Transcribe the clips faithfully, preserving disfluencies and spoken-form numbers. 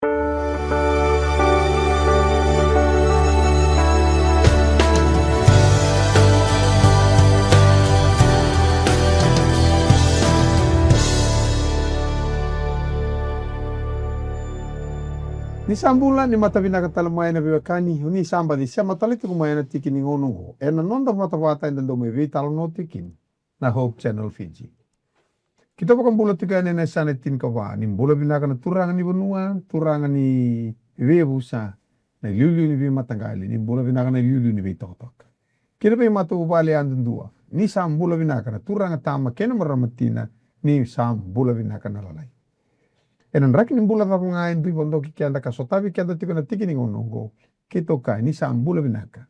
Ni sa bula, ni mata vinaka tale mai na veiwekani, o ni sa baci sema tale tiko mai ena tiki ni gauna oqo ena noda vatavata eda dau mai veitalanoa tiko kina na Hope Channel Fiji. Keitou vakabula tiko yani ena yasana e tinikava, ni bula vinaka na turaga ni vanua, turaga ni veiyavusa, na iliuliu ni veimataqali, ni bula vinaka na iliuliu ni veitokatoka. Kei na veimatavuvale yadudua, ni sa bula vinaka na turaga, tama kei na marama tina, ni sa bula vinaka na lalai. Ena draki ni bula cava ga e dui vodoki keda ka sotavi keda tiko ena tiki ni gauna oqo, keitou kaya ni sa bula vinaka.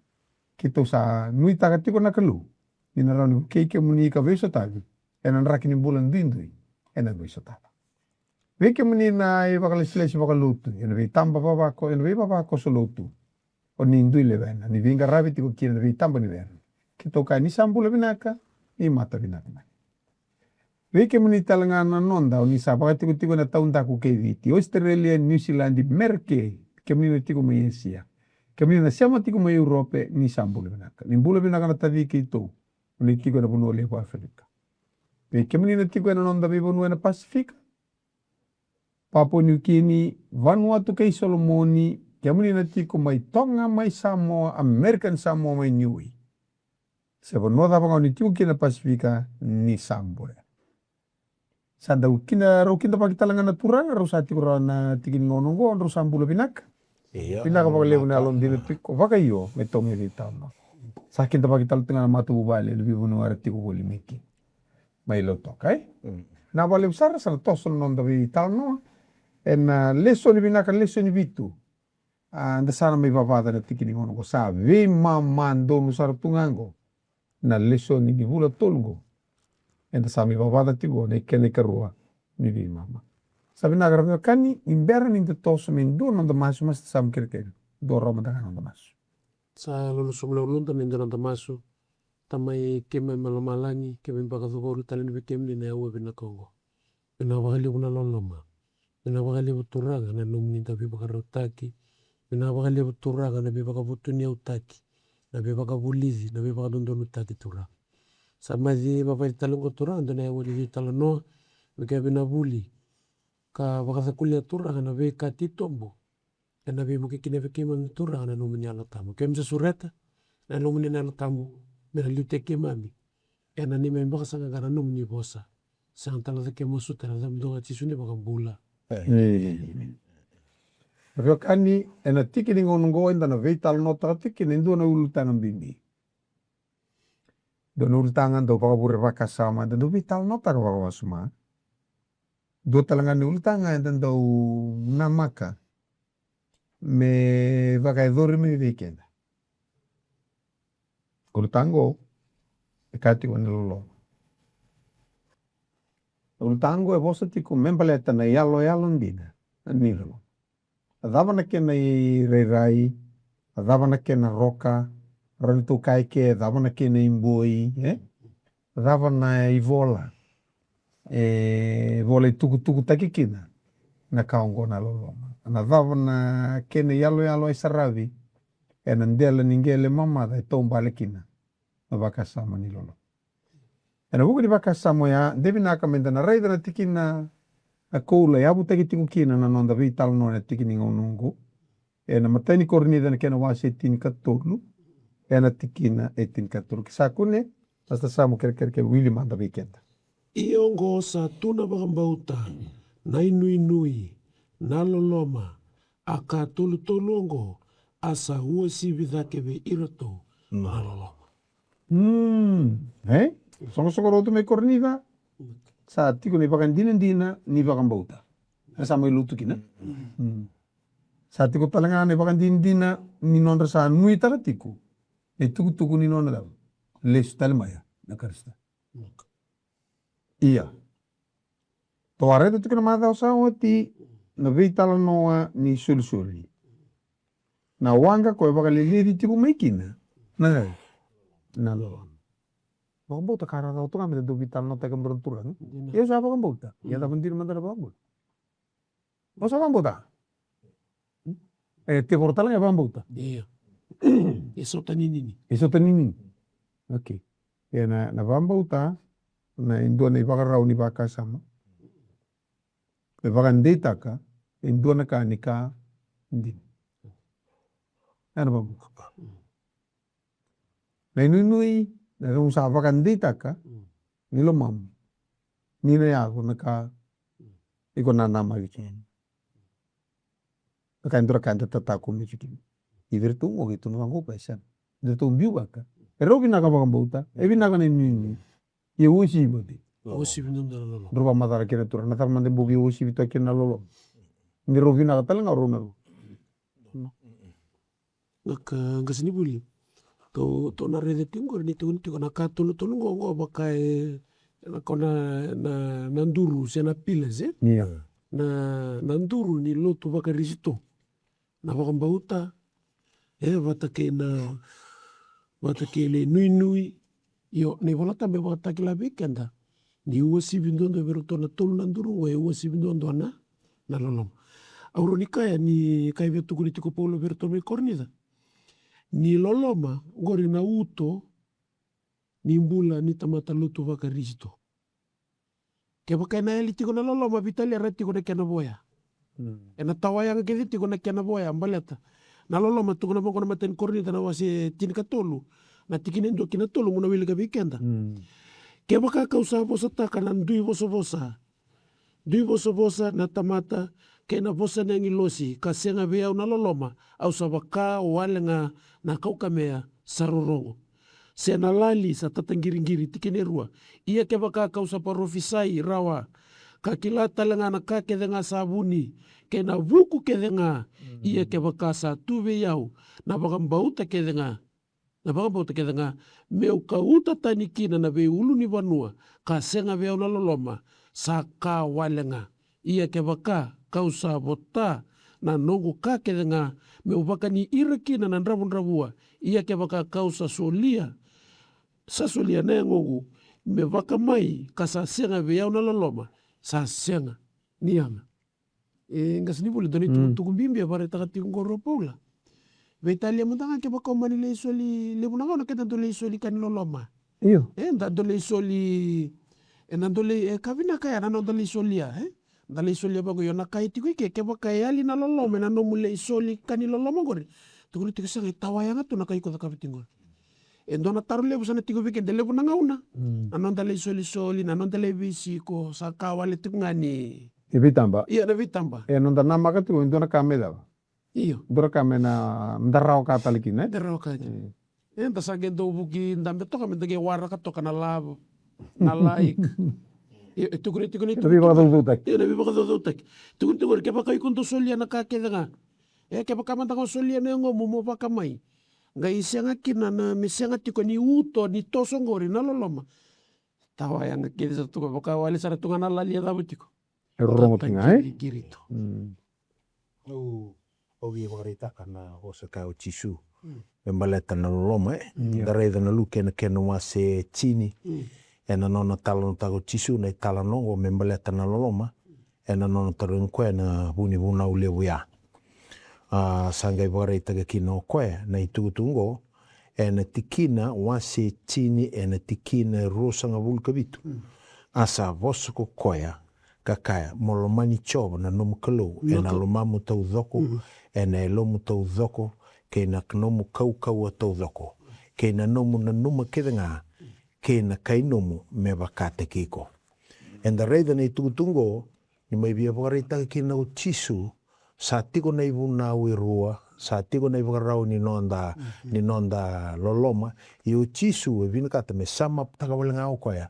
Keitou sa nuitaka tiko na Kalou ni na rawa ni vukei kemuni ka veisotavi ena draki ni bula duidui ena veisotava. Vei kemuni na ivakalesilesi vakalotu ena veitaba vavako, ena veivavakoso lotu, o ni dui lewena, ni veiqaravi tiko kina na veitaba ni were, keitou kaya ni sa bula vinaka, ni mata vinaka mai. Vei kemuni tale ga na noda, o ni sa vakatikotiko ena taudaku kei Viti, Australia, New Zealand, Merika, kemuni na tiko mai Esia, kemuni na sema tiko mai Europe, ni sa bula vinaka. Ni bula vinaka na taci keitou, o ni tiko ena vanua levu Aferika. Vei kemuni na tiko ena noda veivanua ena Pasifika, Papua New Guinea, Vanuatu kei Solomoni, kemuni na tiko mai Toga, mai Samoa, American Samoa, mai Niue, se vanua cava ga o ni tiko kina na Pasifika, ni sa bula. Sa dau kida, rau kidavaki tale ga na turaga, rau sa tiko rawa na tiki ni gauna oqo, rau sa bula vinaka. Io. Vinaka vakalevu na yalodina tiko vakaio me tou mai veitalanoa. Sa kidavaki tale tu ga na matavuvale ena veivanua era tiko voli mai kina, mai Lautoka, e? Mm. Na vakalevu sara sa na toso na noda veitalanoa ena lesoni vinaka, lesoni vitu. A, eda sa na mai vavaca na tiki ni gauna oqo, sa veimama donu sara tu ga oqo na lesoni ni vula tolu oqo. Eda sa mai vavaca tiko na kena ikarua ni veimama. Sa vinaka ra veiwekani, ni bera ni da toso me dua na noda masu, masu, sa samu kerekere, dua rawa mada ga na noda masu. Sa lolo sobu na uluda me dua na noda masu. Tamai keimami mai lomalagi, keimami vakacavuru tale ni vei kemuni na aua vinaka oqo. Vinaka vakalevu na loloma. Vinaka vakalevu Turaga na nomuni dau veivakarautaki. Vinaka vakalevu Turaga na veivakavutuniyautaki, na veivakavulici, na veivakadodonutaki Turaga. Sa baci vavai tale oqo Turaga dua na aua ni veitalanoa, me keimami na vuli ka vakacakulia Turaga na veika titobu. Ena veivuke kina vei keimami Turaga na nomuni Yalo Tabu. Keimami sa sureta na Yalomuni na Yalo Tabu me na liutaki keimami ena neimami vakasaqaqa na nomuni vosa. Sega tale na keimami masuta ena yaca dua ga Jisu na iVakabula. Emeni. Veiwekani, ena tiki ni gauna oqo eda na veitalanoataka tiko kina e dua na ulutaga bibi. Dua na ulutaga dau vakavure vakasama, eda dau veitalanoataka vakawasoma. Dua tale ga na ulutaga eda dau namaka me vakayacori mai vei keda. Ulutaga oqo e kaya tiko na loloma. Ulutaga oqo e vosa tiko me baleta na iyaloyalo dina ni loloma. A cava na kena irairai, a cava na kena roka, rawa ni tou kaya ke, a cava na kena iboi, e? A cava na ivola e vola itukutukutaki kina na ka oqo na loloma? Na cava na kena iyaloyalo e saravi ena dela ni qele mamaca e taubale kina na vakasama ni loloma? Ena vuku ni vakasama oya, de vinaka meda na raica na tikina na koula e yavutaki tiko kina na noda veitalanoa ena tiki ni gauna oqo. Ena imatai ni Korinica na kena wase e tinikatolu, ena tikina e tinikatolu. Ke sa kune, Pastor Samu, kerekere ke wili mada vei keda. Ia oqo sa tu na vakabauta, na inuinui, na loloma, a ka tolutolu oqo, a sa uasivi cake vei iratou na loloma. Mm. E? Soqosoqo lotu mai Korinica. Sa tiko na ivakadinadina ni vakabauta. E sa mai lotu kina. Mm. Sa tiko tale ga na ivakadinadina ni nodra sa nuitaka tiko na itukutuku ni nona cava? Lesu tale mai na Karisito. Ia. Tou a raica tiko na macawa sa oti na veitalanoa ni solisoli. Na waqa ko e vakalilici tiko mai kina na, na loloma. Vakabauta ka ra cau toka me da dau veitalanoataka e dua na turaga. Ia sa vakabauta. Ia cava dina mada na vakabauta? Au sa vakabauta. E tevoro tale ga e vakabauta. Ia. E sota ninini. E sota ninini. Okay. Ia na, na vakabauta na e dua na ivakarau ni vakasama. E vakadeitaka e dua na ka ni ka dina. Ia na vakabauta. Na inuinui na rau sa vakadeitaka ni lomamu ni na yaco na ka iko na namaki kina. Na ka e dua na ka eda tatako me tiko kina. I vei iratou qo keitou na vaqo pa e sega. Iratou biu vaka e rau vinaka vakabauta, e vinaka na inuinui. Ia uasivi mada. Uasivi dodonu na loloma. Drau vakamacala kina turaga, na cava mada e bau via uasivi toka kina na loloma. Ni rau vinaka tale ga o rau na rua. Na ka qasenivuli. Tou, tou na raica tiko qori ni tukuni tiko na ka tolutolu qo, qo vaka e na kona na, na duru se na pillars, e? Ia. Na, na duru ni lotu vakarisito. Na vakabauta, e, vata kei na, vata kei na inuinui. Io, na iVolatabu e vakatakila vei keda ni uasivi duadua vei iratou na tolu na duru qo, e uasivi duadua na, na loloma. Au rawa ni kaya ni ka e via tukuni tiko Paula vei iratou mai Korinica. Ni loloma qori na uto ni bula ni tamata lotu vakarisito. Kevaka ena yali tiko na loloma, veitalia era tiko na kena voya. Ena tawayaga kece tiko na kena voya, baleta na loloma, tukuna vaqo na imatai ni Korinica na wase tinikatolu, na tikina e dua ki na tolu, meu na wilika vei keda. Kevaka kau sa vosataka na dui vosavosa, dui vosavosa na tamata kei na vosa ni agilosi, ka sega vei au na loloma, au sa vaka wale ga na kaukamea sa rorogo, se na lali sa tataqiriqiri. Tikina e rua. Ia kevaka kau sa parofisai rawa, ka kila tale ga na ka kece ga sa vuni, kei na vuku kece ga, ia kevaka sa tu vei au na vakabauta kece ga, na vakabauta kece ga, meu kauta tani kina na veiulunivanua, ka sega vei au na loloma, sa ka wale ga. Ia kevaka kau sa vota na noqu ka kece ga, meu vakani ira kina na dravudravua. Ia kevaka kau sa solia, sa solia na yagoqu me vakamai, ka sa sega vei au na loloma, sa sega ni yaga. E qasenivuli, dua na itukutuku bibi e vakaraitaka tiko qori o Paula. Veitalia mada ga kevaka o mani lai soli, levu na gauna keda dau lai soli ka ni loloma. Io. E da dau lai soli, e da dau lai, e ka vinaka ya na noda lai solia, e? Da lai solia vaqo. Io, na ka e tiko i ke, kevaka e yali na loloma ena nomu lai soli ka ni loloma qori, tukuna tiko sega, e tawayaga tu na ka iko cakava tiko qori. E dua na taro levu sa na tiko vei keda levu na gauna. Na noda lai solisoli, na noda lai veisiko, sa ka wale tiko ga ni, e veitaba. Ia, na veitaba. E noda namaka tiko e dua na ka me cava. Io. Dua na ka me na da rawa ka tale kina, e? Da rawa ka kina. E da sa qai dau vuki dabe toka me da qai waraka toka na la, na la ika. Io, e tukuni tiko ni, na veivakacaucautaki. Io, na veivakacaucautaki. Tukuni tiko ni kevaka iko dau solia na ka kece ga. E kevaka mada ga o solia na yagomu mo vakamai, qai sega kina na, me sega tiko ni uto ni toso qori na loloma. Tawayaga kece sara tu ga, vaka wale sara tu ga na lali e cava tiko. E rorogo tiko ga, e? Qirito. Au, au via vakaraitaka na vosa kaya o Jisu me baleta na loloma, e? Da raica na Luke ena kena wase tini. Ena nona talanoataka o Jisu na italanoa oqo me baleta na loloma. Ena nona tarogi koya na vu ni vunau levu ya. A, sa qai vakaraitaka kina o koya na itukutuku oqo ena tikina wase tini, ena tikina e ruasagavulu ka vitu. A sa vosa ko koya ka kaya, mo lomani Jiova na nomu Kalou ena lomamu taucoko, ena yalomu taucoko, kei na nomu kaukauwa taucoko, kei na nomu nanuma kece ga, kei na kai nomu me vakataki iko. Eda raica na itukutuku oqo ni mai via vakaraitaka kina o Jisu, sa tiko na ivunau e rua, sa tiko na ivakarau ni noda, ni noda loloma. Ia o Jisu e vinakata me sum up taka wale ga o koya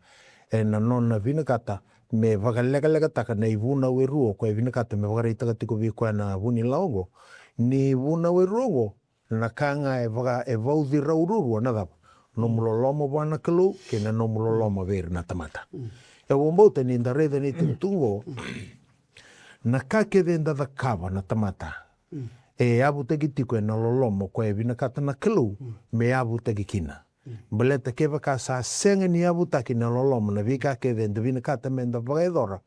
ena nona vinakata me vakalekalekataka na ivunau e rua o koya e vinakata me vakaraitaka tiko vei koya na vunilawa oqo. Ni vunau e rua oqo, na ka ga e vaka, e vauci rau ruarua na cava? Nomu loloma vua na Kalou kei na nomu loloma vei ira na tamata. E vakabauta ni da raica na itukutuku oqo, na ka kece eda cakava na tamata e yavutaki tiko ena loloma o koya e vinakata na Kalou me yavutaki kina. Baleta kevaka sa sega ni yavutaki na loloma na veika kece eda vinakata meda vakayacora,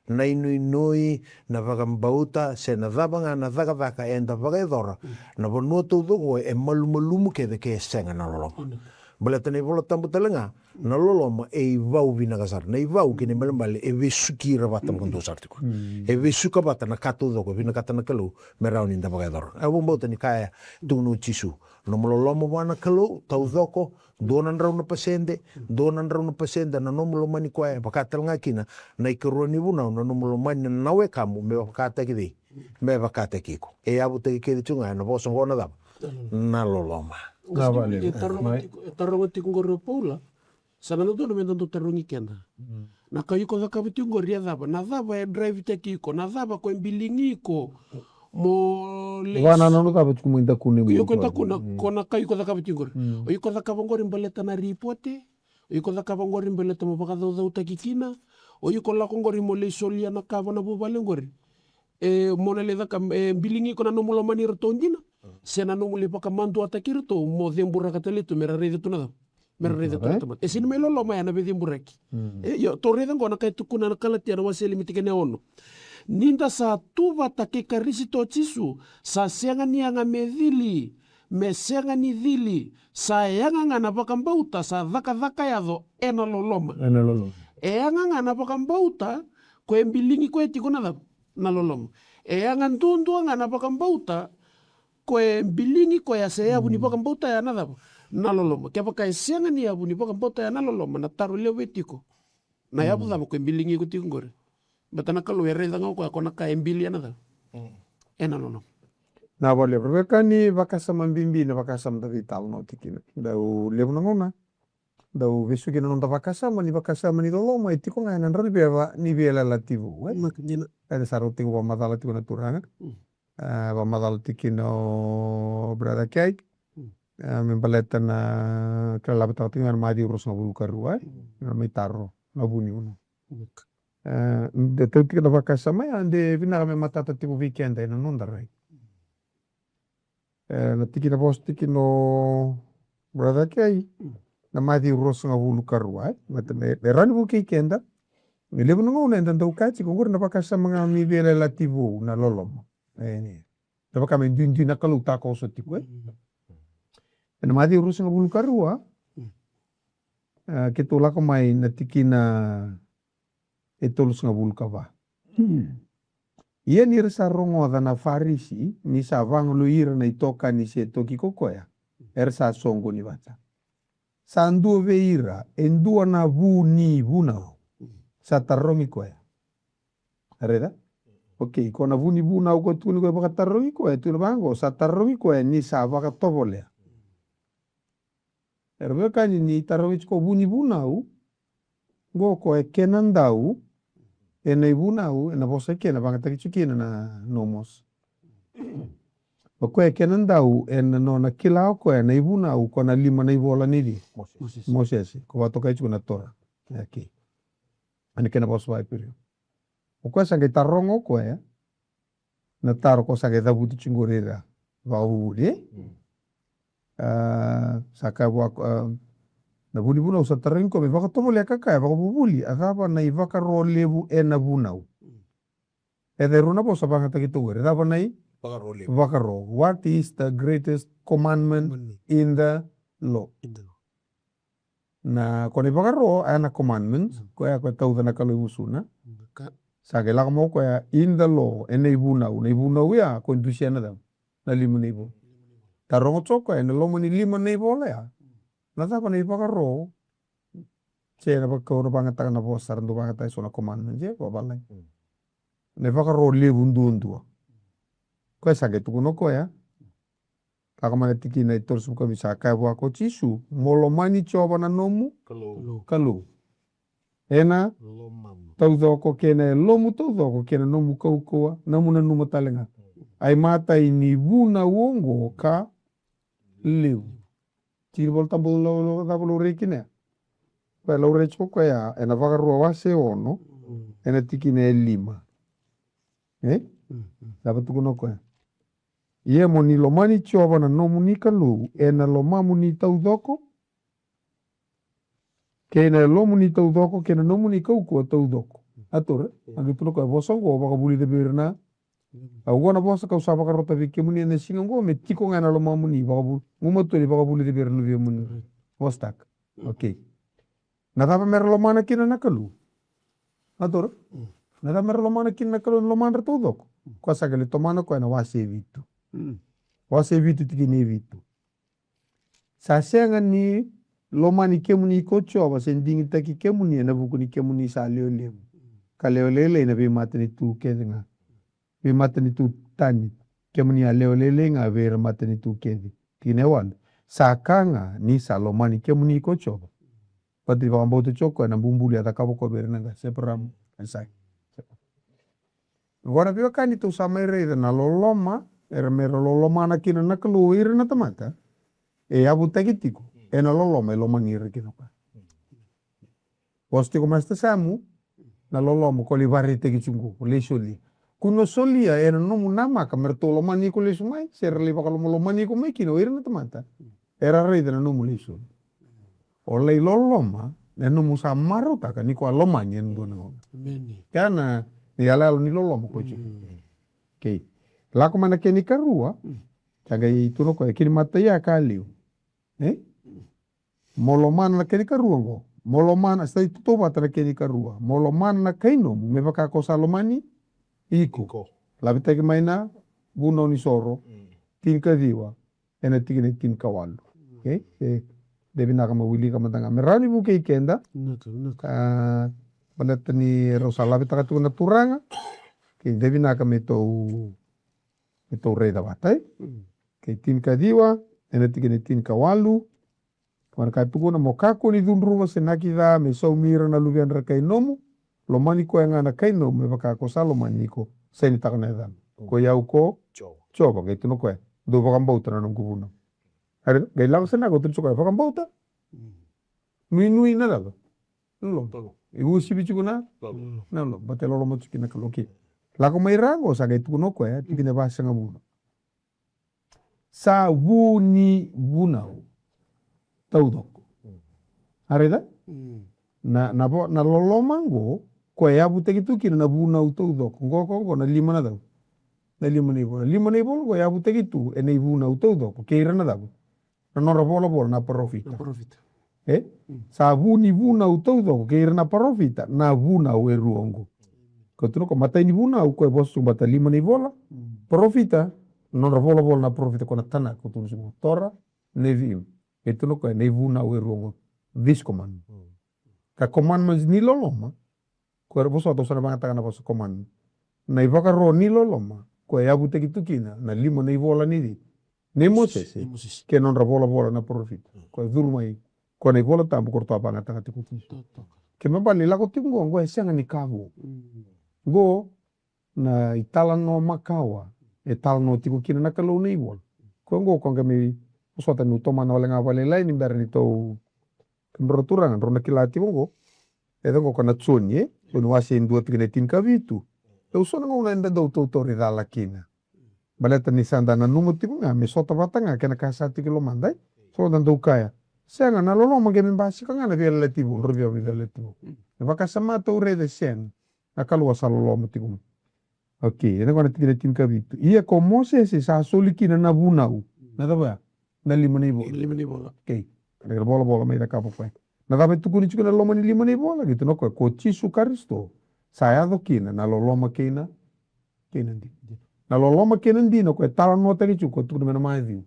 Na inuinui, na vakabauta, se na cava ga na cakacaka eda vakayacora, na vanua taucoko e malumalumu kece ke sega na loloma. Baleta na iVola Tabu tale ga, na loloma e ivau vinaka sara. Na ivau kei na ibalebale e vesuki ira vata vakadua sara tiko. E vesuka vata na ka taucoko e vinakata na Kalou me rawa ni da vakayacora. Au vakabauta ni kaya tu o Jisu, nomu loloma vua na Kalou taucoko, dua na drau na pasede, dua na drau na pasede na nomu lomani koya, e vaka tale ga kina na ikarua ni vunau, na nomu lomani na wekamu me vakataki cei? Me vakataki iko. E yavutaki kece tiko ga ena vosa oqo na cava? Na loloma. Na vale. E taroga tiko, e taroga tiko oqori o Paula. Sa na dodonu meda dau tarogi keda. Na ka iko cakava tiko oqori e cava? Na cava e drive-taki iko? Na cava ko e biligi iko mo lesu? Vana nonu cava tiko mo i dakuna. Iko dakuna, ko na ka iko cakava tiko oqori. O iko cakava oqori baleta na ripote. O iko cakava oqori baleta mo vakacaucautaki kina. O iko lako oqori mo lai solia na ka vana vuvale oqori. E, mo na lai caka, e, biligi iko na nomu lomani iratou dina. Se na nomu lai vakamaduataki iratou mo ceburaka tale tu me ra raica tu na cava? Me ra raica tu na tamata. E sega ni mai loloma ya na veiceburaki. E, io, tou raica oqo na ka e tukuna na Kalatia na wase lima tikina e ono. Ni da sa tu vata kei Karisito Jisu, sa sega ni yaga me cili, me sega ni cili, sa yaga ga na vakabauta, sa cakacaka yaco ena loloma. Ena loloma. E yaga ga na vakabauta, ko e biligi koya tiko na cava? Na loloma. E yaga duadua ga na vakabauta, ko e biligi koya se yavu ni vakabauta ya na cava? Na loloma. Kevaka e sega ni yavu ni vakabauta ya na loloma, na taro levu e tiko. Na yavu cava ko e biligi iko tiko oqori? Baleta na Kalou e raica ga o koya ko na ka e bili ena cava? Ena loloma. Na vale, veiwekani, vakasama bibi na vakasama da veitalanoa tiko kina. Dau levu na gauna dau vesuki na noda vakasama, ni vakasama ni loloma e tiko ga ena drau ni veva ni veiyalayalati vou, e? Eda sa rau tiko vakamacala tiko na turaga. A, vakamacala tiko kina o brother Kei. A, me baleta na kena laveta tiko ga na Maciu ruasagavulu ka rua, e? Na mai taro na vunivunau. E, de tau tiko na vakasama ya, de vinaka me matata tiko vei keda ena noda rai. E, na tikina vosa tiko kina o brother Kei, na Maciu ruasagavulu ka rua, e? Mata me, me rawa ni vukei keda. Me levu na gauna eda dau kaya tiko oqori na vakasama ga ni veiyalayalati vou na loloma. E, ni. Da vaka me duidui na Kalou takoso tiko, e? Ena Maciu ruasagavulu ka rua, e, keitou lako mai na tikina e tolusagavulu ka va. Ia ni ra sa rogoca na Farisi ni sa vagalui ira na itokani se toki ko koya, era sa soqoni vata. Sa dua vei ira e dua na vu ni vunau, sa tarogi koya. Raica? Okei, ko na vu ni vunau ko tukuni koya vakatarogi koya, tukuna vaqo, sa tarogi koya ni sa vakatovolea. Era veiwekani, ni tarogi tiko vu ni vunau, qo ko e kena dau ena ivunau, ena vosa kena vagataki tiko kina na nomos. O koya e kena dau ena nona kila o koya na ivunau, ko na lima na ivola nei Mosese. Mosese, ko vakatokai tiko na Tora. Okei. Ena kena vosa vakaIperiu. O koya sa qai taroga o koya na taro ko sa qai cavuti tiko qori ira vakavuvuli, e? A, sa kaya vua, a, na vu ni vunau sa tarogi koya me vakatovolea ka kaya, vakavuvuli, a cava na ivakaro levu ena vunau? E cai rua na vosa vagataki toka qori, cava na i? Vakaro levu. Vakaro. What is the greatest commandment in the law? In the law. Na, ko na ivakaro, a ya na commandments, koya ko e tauca na Kalou e gusuna. Sa qai lako mai o koya in the law, ena ivunau, na ivunau ya ko e dusia na cava? Na lima na ivola. Taroga tiko o koya, ena loma ni lima na ivola ya, na cava na ivakaro? Se na vaka, au na vagataka na vosa, ra dau vagataka eso na commandments, e, vavalagi. Na ivakaro levu duadua. Koya sa qai tukuna o koya. Lako mai na tikina e tolusagavulu ka vitu, sa kaya vua ko Jisu, mo lomani Jiova na nomu Kalou. Kalou. Ena lomamu taucoko, kei na yalomu taucoko, kei na nomu kaukauwa, nomu nanuma tale ga. A imatai ni vunau oqo ka levu. Tiki ni Vola Tabu, lau, lau, cava laurai kina ya? Koya laurai tiko koya ena Vakarua wase ono, ena tikina e lima. E? Cava tukuna o koya? Ia mo ni lomani Jiova na nomuni Kalou ena lomamuni taucoko, kei na yalomuni taucoko, kei na nomuni kaukauwa taucoko. A taura, a qai tukuna o koya, vosa oqo vakavulica vei ira na. Au oqo na vosa kau sa vakarota vei kemuni ena siga oqo, me tiko ga ena lomamuni, vakavu-, gumatua ni vakavulica vei ira na luvemuni. Vosataka. Okay. Na cava mera lomana kina na Kalou? A taura? Na cava mera lomana kina na Kalou, na lomadra taucoko? Koya sa qai lai tomana o koya na wase e vitu. Wase e vitu tikina e vitu. Sa sega ni lomani kemuni ko Jiova, se digitaki kemuni ena vuku ni kemuni sa lewe levu, ka lewe lailai na veimatanitu kece ga. Veimatanitu tani, kemuni a lewe lailai ga vei ira matanitu kece. Tikina e walu. Sa ka ga ni sa lomani kemuni ko Jiova. Vata ni vakabauta tiko o koya na bubului a cakava o koya vei ira na qase, Eparaama, Aisake. Oqo na veiwekani, tou sa mai raica na loloma era mera lolomana kina na Kalou o ira na tamata. E yavutaki tiko ena loloma e lomani ira kina o koya. Vosa tiko mai Samu, na loloma ko lai vakaraitaki tiko qo, ko lai solia. Ko na solia ena nomu namaka me ratou lomani iko lesu mai, se ra lai vakalomalomani iko mai kina o ira na tamata. Era raica na nomu lai solia. O lai loloma, na nomu sa marautaka ni ko a lomani ena dua na gauna. Kena ni yalayala ni loloma ko tiko. Okay. Lako mai na kena ikarua, sa qai tukuna o koya, kena imatai ya ka liu. E? Mo lomana na kena ikarua oqo. Mo lomana, sa itautauvata na kena ikarua. Mo lomana na kai nomu me vaka ko sa lomani iko. Lavitaki mai na Vunau ni Soro tinikaciwa ena tikina e tinikawalu. Okay? E, de vinaka me wilika mada ga me rawa ni vukei keda. A, baleta ni rau sa lavitaka tiko na turaga. Okay, de vinaka me tou, me tou raica vata, e? Okay, tinikaciwa ena tikina e tinikawalu. Koya na ka e tukuna, mo kakua ni cudruva se naki ca me saumi ira na luvedra kai nomu, lomani koya ga na kai nomu me vaka ko sa lomani iko, sainitaka na yacana. Ko i au ko Jiova. Qai tukuna o koya, dou vakabauta na noqu vunau. Ari, qai lako sa na ko tukuna o koya, vakabauta. Nuinui na cava? Na loloma. E uasivi tiko na loloma. Baleta e loloma tiko kina na Kalou. Okay. Lako mai ra qo sa qai tukuna o koya, tikina e vasagavulu. Sa vu ni vunau taucoko. A raica? Na, na vo-, na loloma qo, koya e yavutaki tu kina na vunau taucoko. Qo, qo, qo, na lima na cava? Na lima na ivola. Lima na ivola qo e yavutaki tu ena ivunau taucoko kei ira na cava? Na nodra volavola na parofita. Na parofita. E? Sa vu ni vunau taucoko kei ira na parofita na vunau e rua oqo. Ka tukuna o koya, matai ni vunau, koya e vosa tu baleta lima na ivola. Parofita, na nodra volavola na parofita, koya na Tanakh, koya tukuna tiko, Torah, Nevi'im. E tukuna o koya na ivunau e rua oqo. This commandment. Ka commandments ni loloma, koya era vosa, tou sa na vakayagataka na vosa commandment. Na ivakaro ni loloma, koya e yavutaki tu kina na lima na ivola ni, nei Mosese, kei na nodra volavola na parofita. Koya e curu mai, koya na iVola Tabu ko ratou a vakayagataka tiko kina. Ke me baleta ni lako tiko qo, qo e sega ni ka vou. Qo na italanoa makawa e talanoa tiko kina na Kalou na ivola. Koya qo, koya qai mai vosota, niu tomana wale ga vakalailai ni bera ni tou, kemudrau na turaga drau na kila tiko qo. E, qo koya na Joni, e? Joni wase e dua tikina e tinikavitu. E, so na gauna eda dau tautauri cala kina. Baleta ni sa da nanuma tiko ga me sota vata ga kei na ka sa tiko i lomada, e? So da dau kaya, sega, na loloma qai me basika ga na veiyalayalati vou, drau via veiyalayalati vou. Na vakasama tou raica, sega. Na Kalou a sa loloma tiko mai. Okay, ena qo na tikina tinikavitu. Ia ko Mosese sa soli kina na vunau. Na cava ya? Na lima na ivola. Lima na ivola. Okay. Ka na volavola mai cakava o koya. Na cava e tukuni tiko na loma ni lima na ivola? Qai tukuna o koya, ko Jisu Karisito sa yaco kina na loloma kei na, kei na dina. Na loloma kei na dina, o koya e talanoataki tiko, koya tukuna mai na Maciu.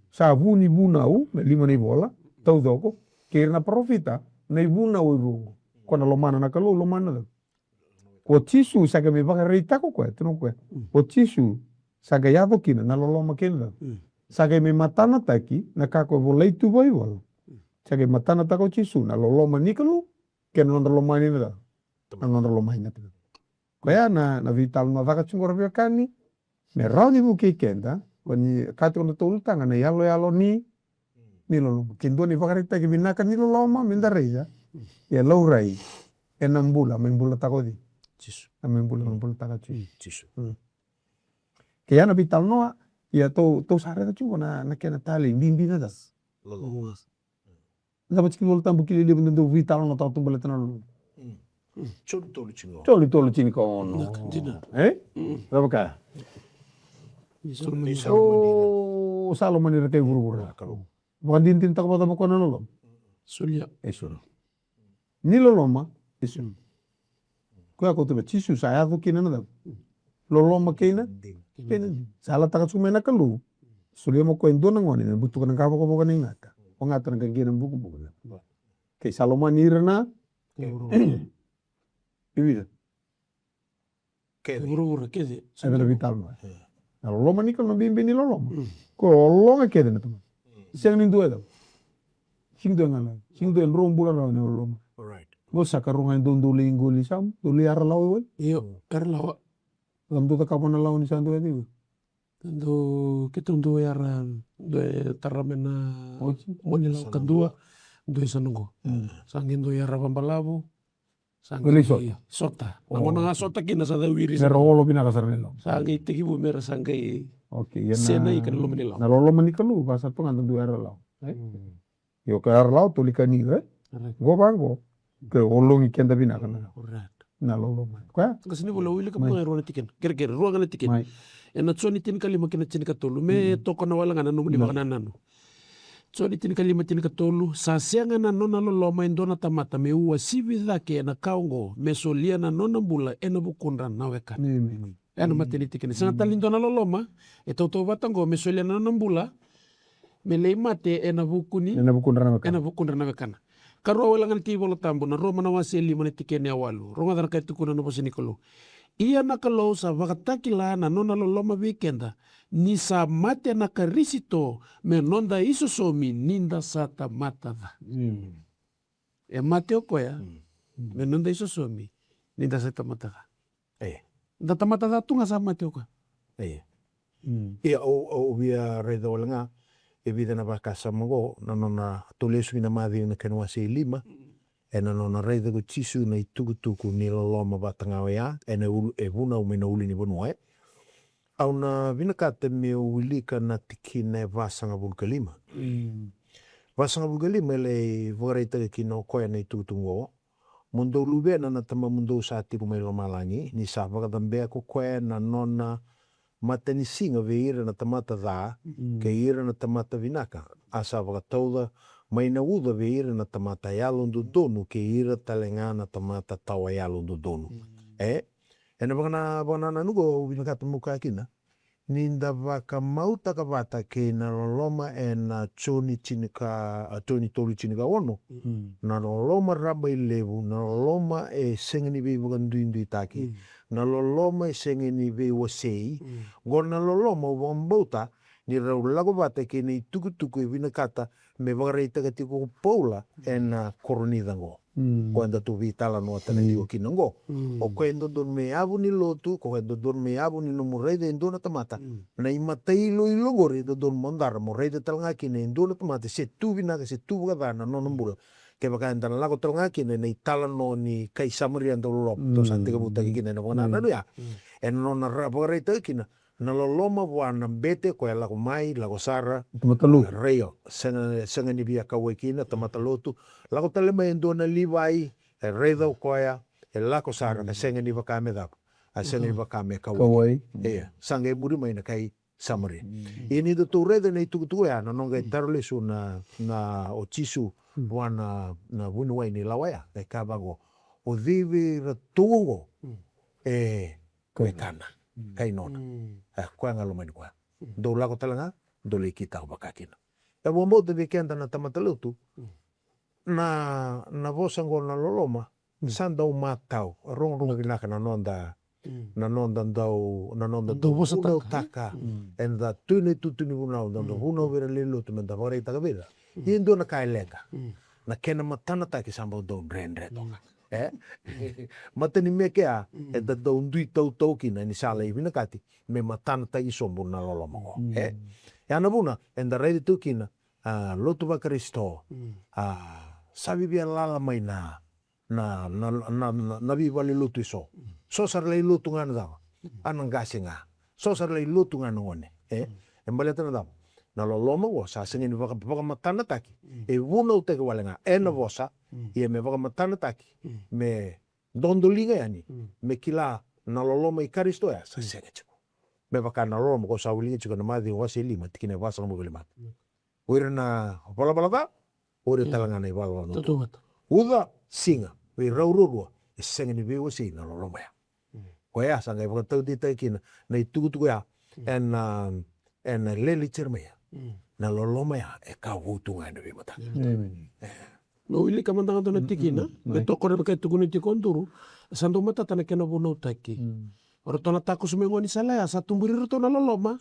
Sa vu ni vunau na lima na ivola taucoko kei ira na parofita na ivunau e rua oqo. Koya na lomana na Kalou, lomana na Kalou. O Jisu sa qai mai vakaraitaka o koya, tukuna o koya, o Jisu sa qai yaco kina na loloma kei na cava? Sa qai mai matanataki na ka ko volai tu vakaivola. Sa qai matanataka o Jisu na loloma ni Kalou kei na nodra lomani na cava? Na nodra lomani na tamata. Koya na, na veitalanoa caka tiko qo, ra veiwekani, me rawa ni vukei keda, ko ni ka tiko na tolu taga na iyaloyalo ni, ni loloma. Ke dua na ivakaraitaki vinaka ni loloma me da raica, ia laurai, ena bula, mai bulataka o cei? Jisu. Na mai bula, mai bulataka o Jisu. Jisu. Ke ya na veitalanoa, ia tou, tou sa raica tiko na, na kena talei bibi na cava? Loloma. Cava tiko iVola Tabu kila levu da dau veitalanoataka tu baleta na loloma. Joni tolu tinikaono. Joni tolu tinikaono. Vinaka dina. E? Cava kaya? Ni Solomoni. Ni Solomoni. O Salomoni ira kei vuravura. Kalou. Vakadinadinataka vakacava koya na loloma? Solia. E solia. Ni loloma, e solia. Koya ko tuma Jisu sa yaco kina na cava? Loloma kei na dina. Kei na dina. Sa yalataka tiko mai na Kalou. Solia mo koya e dua na gone me butuka na qavokavoka ni gata. O gata na qaqi na bukubuku. Kei sa lomani ira na. Ivida. Kece. Vuravura kece. Eda na veitalanoa. Na loloma ni Kalou, na bibi ni loloma. Ko ologa kece na tamata. Sega ni dua e cava. Sega ni dua e gana. Sega ni dua e dro bula rawa ni loloma. Alright. Qo sa ka roga e dou, dou lai qoli sa, dou lai yara lawa wale. Io, yara lawa. Sa dou cakava na lawa ni sa dou e cava. Dou, keitou dou yara, dou e tara mai na moni lawa kadua, dou e sa noqo. Sa qai dou yara vabalavu. Sa qai sota. Sota. Na gauna ga sota kina sa cau iri. Mera olo vinaka sara ni lawa. Sa qai tekivu mera sa qai. Okay, ia na, sena i ka na loma ni lawa. Na loloma ni Kalou, va sa toga na dua era lawa. Io ka era lawa, toli ka ni, e? Qo va qo. Ke ologi keda vinaka na. Na loloma. Koya? Ka sini vola wilika mai rua na tikina. Kerekere, rua ga na tikina. Ena Joni tinikalima kei na tinikatolu. Me tokona wale ga na nomuni vakanananu. Joni tinikalima tinikatolu, sa sega na nona loloma e dua na tamata me uasivi cake ena ka oqo, me solia na nona bula ena vukudra na wekana. Ena mata ni tikina. Sega tale ni dua na loloma e tautauvata oqo me solia na nona bula me lai mate ena vukuni, ena vukudra na wekana. Karua wale ga na tiki Vola Tabu, na Roma na wase e lima na tikina e walu. Rogoca na ka e tukuna na vosa ni Kalou. Ia na Kalou sa vakatakila na nona loloma vei keda, ni sa mate na Karisito me noda isosomi ni da sa tamata ca. E mate o koya me noda isosomi ni da sa tamata ca. Da tamata ca tu ga sa mate o koya. Ia, au via raica wale ga e vica na vakasama oqo, na nona tolesu ki na Maciu na kena wase e lima. Ena nona raica ko Jisu na itukutuku ni loloma vata ga oya, ena e vunau mai na ulunivanua, e. Au na vinakata meu wilika na tikina e vasagavulu ka lima. Vasagavulu ka lima e lai vakaraitaka kina o koya na itukutuku oqo. Mo dou luvena na Tamamudou sa tiko mai lomalagi, ni sa vakacabea ko koya na nona matanisiga vei ira na tamata ca kei ira na tamata vinaka, a sa vakatauca mai na uca vei ira na tamata yalododonu kei ira tale ga na tamata tawa yalododonu. E, ena vakanananu oqo au vinakata meu kaya kina ni da vakamautaka vata kei na loloma ena Joni tinika, a, Joni tolu tinikaono. Na loloma raba i levu, na loloma e sega ni veivakaduiduitaki, na loloma e sega ni veiwasei. Oqo na loloma au vakabauta ni rau lako vata kei na itukutuku e vinakata me vakaraitaka tiko ko Paula ena Korinica oqo. Ko eda tu veitalanoataka tiko kina oqo. O koya e dodonu me yavu ni lotu, ko koya e dodonu me yavu ni nomu raica e dua na tamata. Na imatailoilo oqori e dodonu mo dara mo raica tale ga kina e dua na tamata se tu vinaka se tu vakaca na nona bula. Kevaka eda na lako tale ga kina ena italanoa ni kai Samaria dauloloma tou sa tekivutaki kina ena vakanananu ya. Ena nona vakaraitaka kina na loloma vua na bete ko e lako mai, lako sara. Tamata lotu. Io, sega, sega ni via kauwai kina, tamata lotu. Lako tale mai e dua na Livai, e raica o koya, e lako sara, ka sega ni vaka me cava. A sega ni vaka me kauwai. Ia, sa qai muri mai na kai Samaria. Ia ni datou raica na itukutuku ya, na noqu qai taro lesu na, na o Jisu, vua na, na vuniwai ni lawa ya, qai kaya vaqo. O cei vei iratou oqo? E, Ko e kana, kai nona. E, koya ga lomani koya. Dou lako tale ga, dou lai kitaka vaka kina. E vakabauta vei keda na tamata lotu, na, na vosa oqo na loloma, sa dau matau, rogorogo vinaka na noda, na noda dau, na noda dau vunautaka. Eda tu ena itutu ni vunau, da dau vunau vei ira lewe ni lotu, me da vakaraitaka vei ira. Ia e dua na ka e leqa. Na kena matanataki sa bau dau dredre toka. E? Matanimeke a, eda dau dui tautau kina ni sa lai vinakati me matanataki sobu na loloma oqo. E? Ya na vuna eda raici tu kina, a, lotu vaKarisito, a, sa vivia lala mai na, na, na, na, na, na veivale lotu eso. So sa ra lai lotu ga na cava? A na qase ga. So sa ra lai lotu ga na gone. E? E baleta na cava? Na loloma oqo sa sega ni vaka, vakamatanataki. E vunautaki wale ga ena vosa, ia me vakamatanataki, me dodoliga yani me kila na loloma i Karisito ya sa sega tiko. Me vaka na loloma ko sa wilika tiko na Maciu wase lima tikina e vasagavulu ka lima. O ira na valavala ca, o ira tale ga na ivalavala tautauvata. Uca, siga, veirau ruarua, e sega ni veiwasei na loloma ya. Koya sa qai vakataudeitaki kina na itukutuku ya ena, ena lele i Jeremaia. Na loloma ya e ka vou tu ga ena veimataka. Amen. Meu wilika mada ga dua na tikina me toka na ka e tukuna tiko o Duru. Sa dau matata na kena vunautaki. O ratou na takoso mai gaunisala ya, sa tuburi iratou na loloma.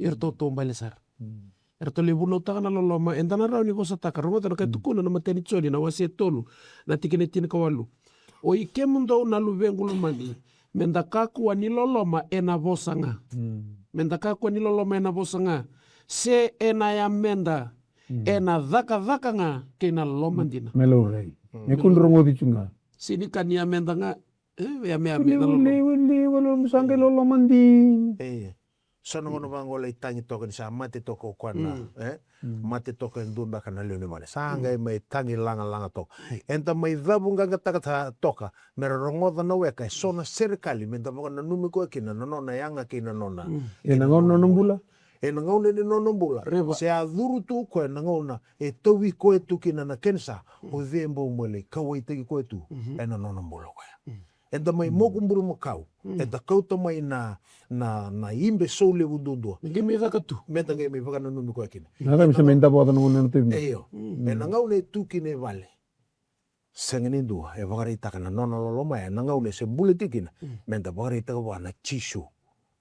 Eratou taubale sara. Eratou lai vunautaka na loloma. Eda na rawa ni vosataka, rogoca na ka e tukuna na matai ni Joni na wase tolu, na tikina e tinikawalu. Oi kemudou na luvequ lomani, meda kakua ni loloma ena vosa ga. Meda kakua ni loloma ena vosa ga, se ena yameda, ena cakacaka ga kei na loloma dina. Me laurai. Me kua ni rogoci tu ga. Sega ni ka ni yameda ga. E, yameyame na loloma. Wili, wili, wili, sa qai loloma dina. So na gauna vaqo lai tagi toka ni sa mate toka o koya na, e? Mate toka e dua beka na lewe ni vale. Sa qai mai tagi lagalaga toka. Eda mai cavuqaqataka toka me ra rogoca na weka e so na serekali, meda vakananumi koya kina na nona yaga kei na nona. Ena gauna nona bula. Ena gauna ni nona bula. Se a curu tu koya na gauna e tauvi koya tu kina na kenisa, o cei bau mai lai kauwaitaki koya tu ena nona bula koya. Eda mai moku bulumakau. Eda kauta mai na, na, na ibe sau levu duadua. Me qai mai caka tu. Meda qai mai vakananumi koya kina. Na cava me se mai davoca na gauna ena tauvi mai. Io. Ena gauna e tu kina e vale. Sega ni dua e vakaraitaka na nona loloma ya, ena gauna e se bula tiko kina. Meda vakaraitaka vua na Jisu.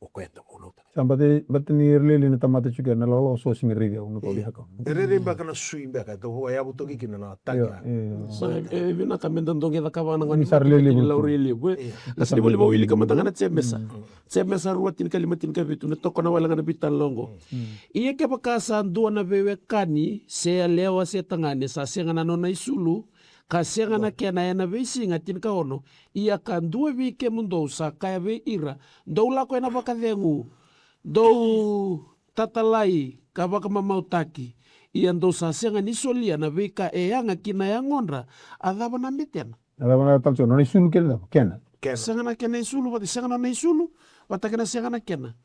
O koya eda vunautaka. Sa bata, bata ni rairai na tamata tiko na lolo so sega ni rairai au na kau via kau. E rairai beka na sui beka, e tau vua yavu toki kina na tagi. Sa e vinaka meda dau qai cakava na gauna ni sa rairai levu. Lau rairai levu, e. Ka sa ni voli vau wilika mada ga na Jemesa. Jemesa rua tinikalima tinikavitu, na toka na wale ga na veitalanoa oqo. Ia kevaka sa dua na veiwekani se yalewa se tagane sa sega na nona isulu, ka sega na kena ena veisiga, tinikaono, ia ka dua vei kemudou sa kaya vei ira, dou lako ena vakacegu, dou tatalai ka vakamamautaki, ia dou sa sega ni solia na veika e yaga ki na yagodra, a cava na betena? A cava na tale tiko, nona isulu kena cava? Kena. Sega na kena isulu, vata sega na nona isulu, vata kena sega na kena.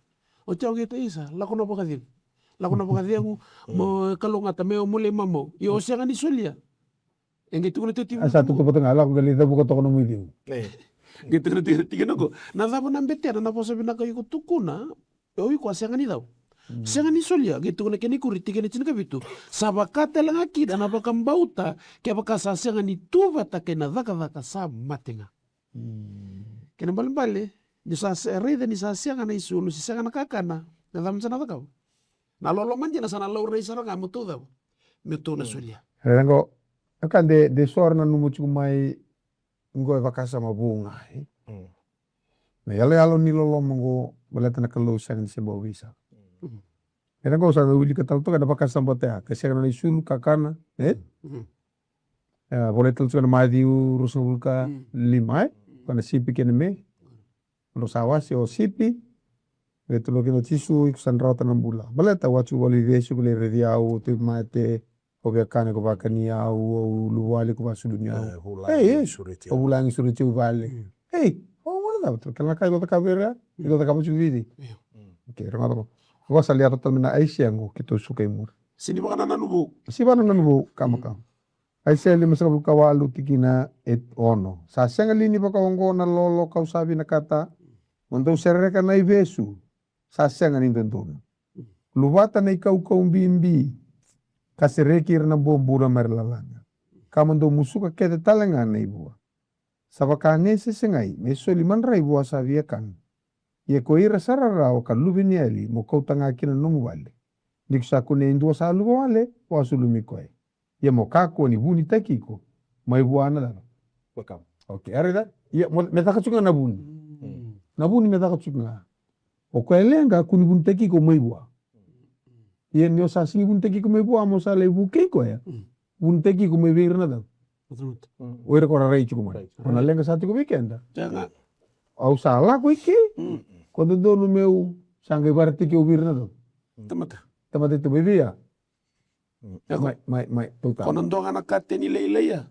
Oti au qai ta isa, lako na vakacegu. Lako na vakacegu, mo kalougata, me o mo lai mamau. Ia o sega ni solia. E qai tukuna tiko. A sa tutu vata ga, lako qai lai cavuka toka nomu icegu. Qai tukuna tiko, tiko nako. Na cava na betena na vosa vinaka iko tukuna? O iko a sega ni cau. Sega ni solia, qai tukuna kena ikuri, tikina tinikavitu. Sa vaka tale ga kina na vakabauta, kevaka sa sega ni tu vata kei na cakacaka sa mate ga. Kena balebale, ni sa se, raica ni sa sega na isulu, se sega na kakana, na cava sa na cakava? Na loloma dina sa na laurai sara ga mo tou cava? Mo tou na solia. Raica qo, e ka de, de so ra nanuma tiko mai, qo e vakasama vou ga, e? Na yaloyalo ni loloma qo, baleta na Kalou sega ni se bau veisau. Raica qo sa na wilika tale toka na vakasama vata ya, ka sega na isulu, kakana, e? E, volai tale tiko na Maciu ruasagavulu ka lima, e? Ko na sipi kei na me. Drau sa wase o sipi. Qai tukuna kina o Jisu, iko sa na rawata na bula. Baleta au a tiko vale i vesu, ko lai raici au, o tauvimate, o viakana, ko vakani au, o luvawale, ko vasulumi au. Ei, ei. O vulagi sureti au i vale. Ei, o gona cava, kena ka iko cakava vei ira, iko cakava tiko vei cei? Okei, rogoca qo. Qo sa lai yaco tale mai na Aisea qo, keitou suka i muri. Sega ni vakanananu vou. Sega ni vakanananu vou, kama, kama. Aisea limasagavulu ka walu tikina e ono. Sa sega li ni vakaoqo na lolo kau sa vinakata? Mo dou sereka na ivesu, sa sega ni dodonu. Luvata na ikaukau bibi, ka sereki ira na bobula mai ra lalaga. Ka mo dou musuka kece tale ga na ivua. Sa vaka ne se segai me soli madrai vua sa viakana. Ia ko ira sa rarawa ka luveniyali mo kauta ga kina na nomu vale. Ni ko sa kunea e dua sa luvawale, vasulumi koya. Ia mo kakua ni vunitaki iko mai vua na cava? Wekama. Okei, a raica? Ia mo, me caka tiko ga na vuni. Na vuni me caka tiko ga. O koya e leqa, kua ni vunitaki iko mai vua. Ia ni o sa sega ni vunitaki iko mai vua, mo sa lai vukei koya. Vunitaki iko mai vei ira na cava? O ira ko ra rai tiko mai. O na leqa sa tiko vei keda. Au sa lako i ke. Ko dodonu meu sa qai vakaraitaki au vei ira na cava? Tamata. Tamata tu mai vei ya. Mai, mai, mai, tauta. Ko na dua ga na kateni lailai ya.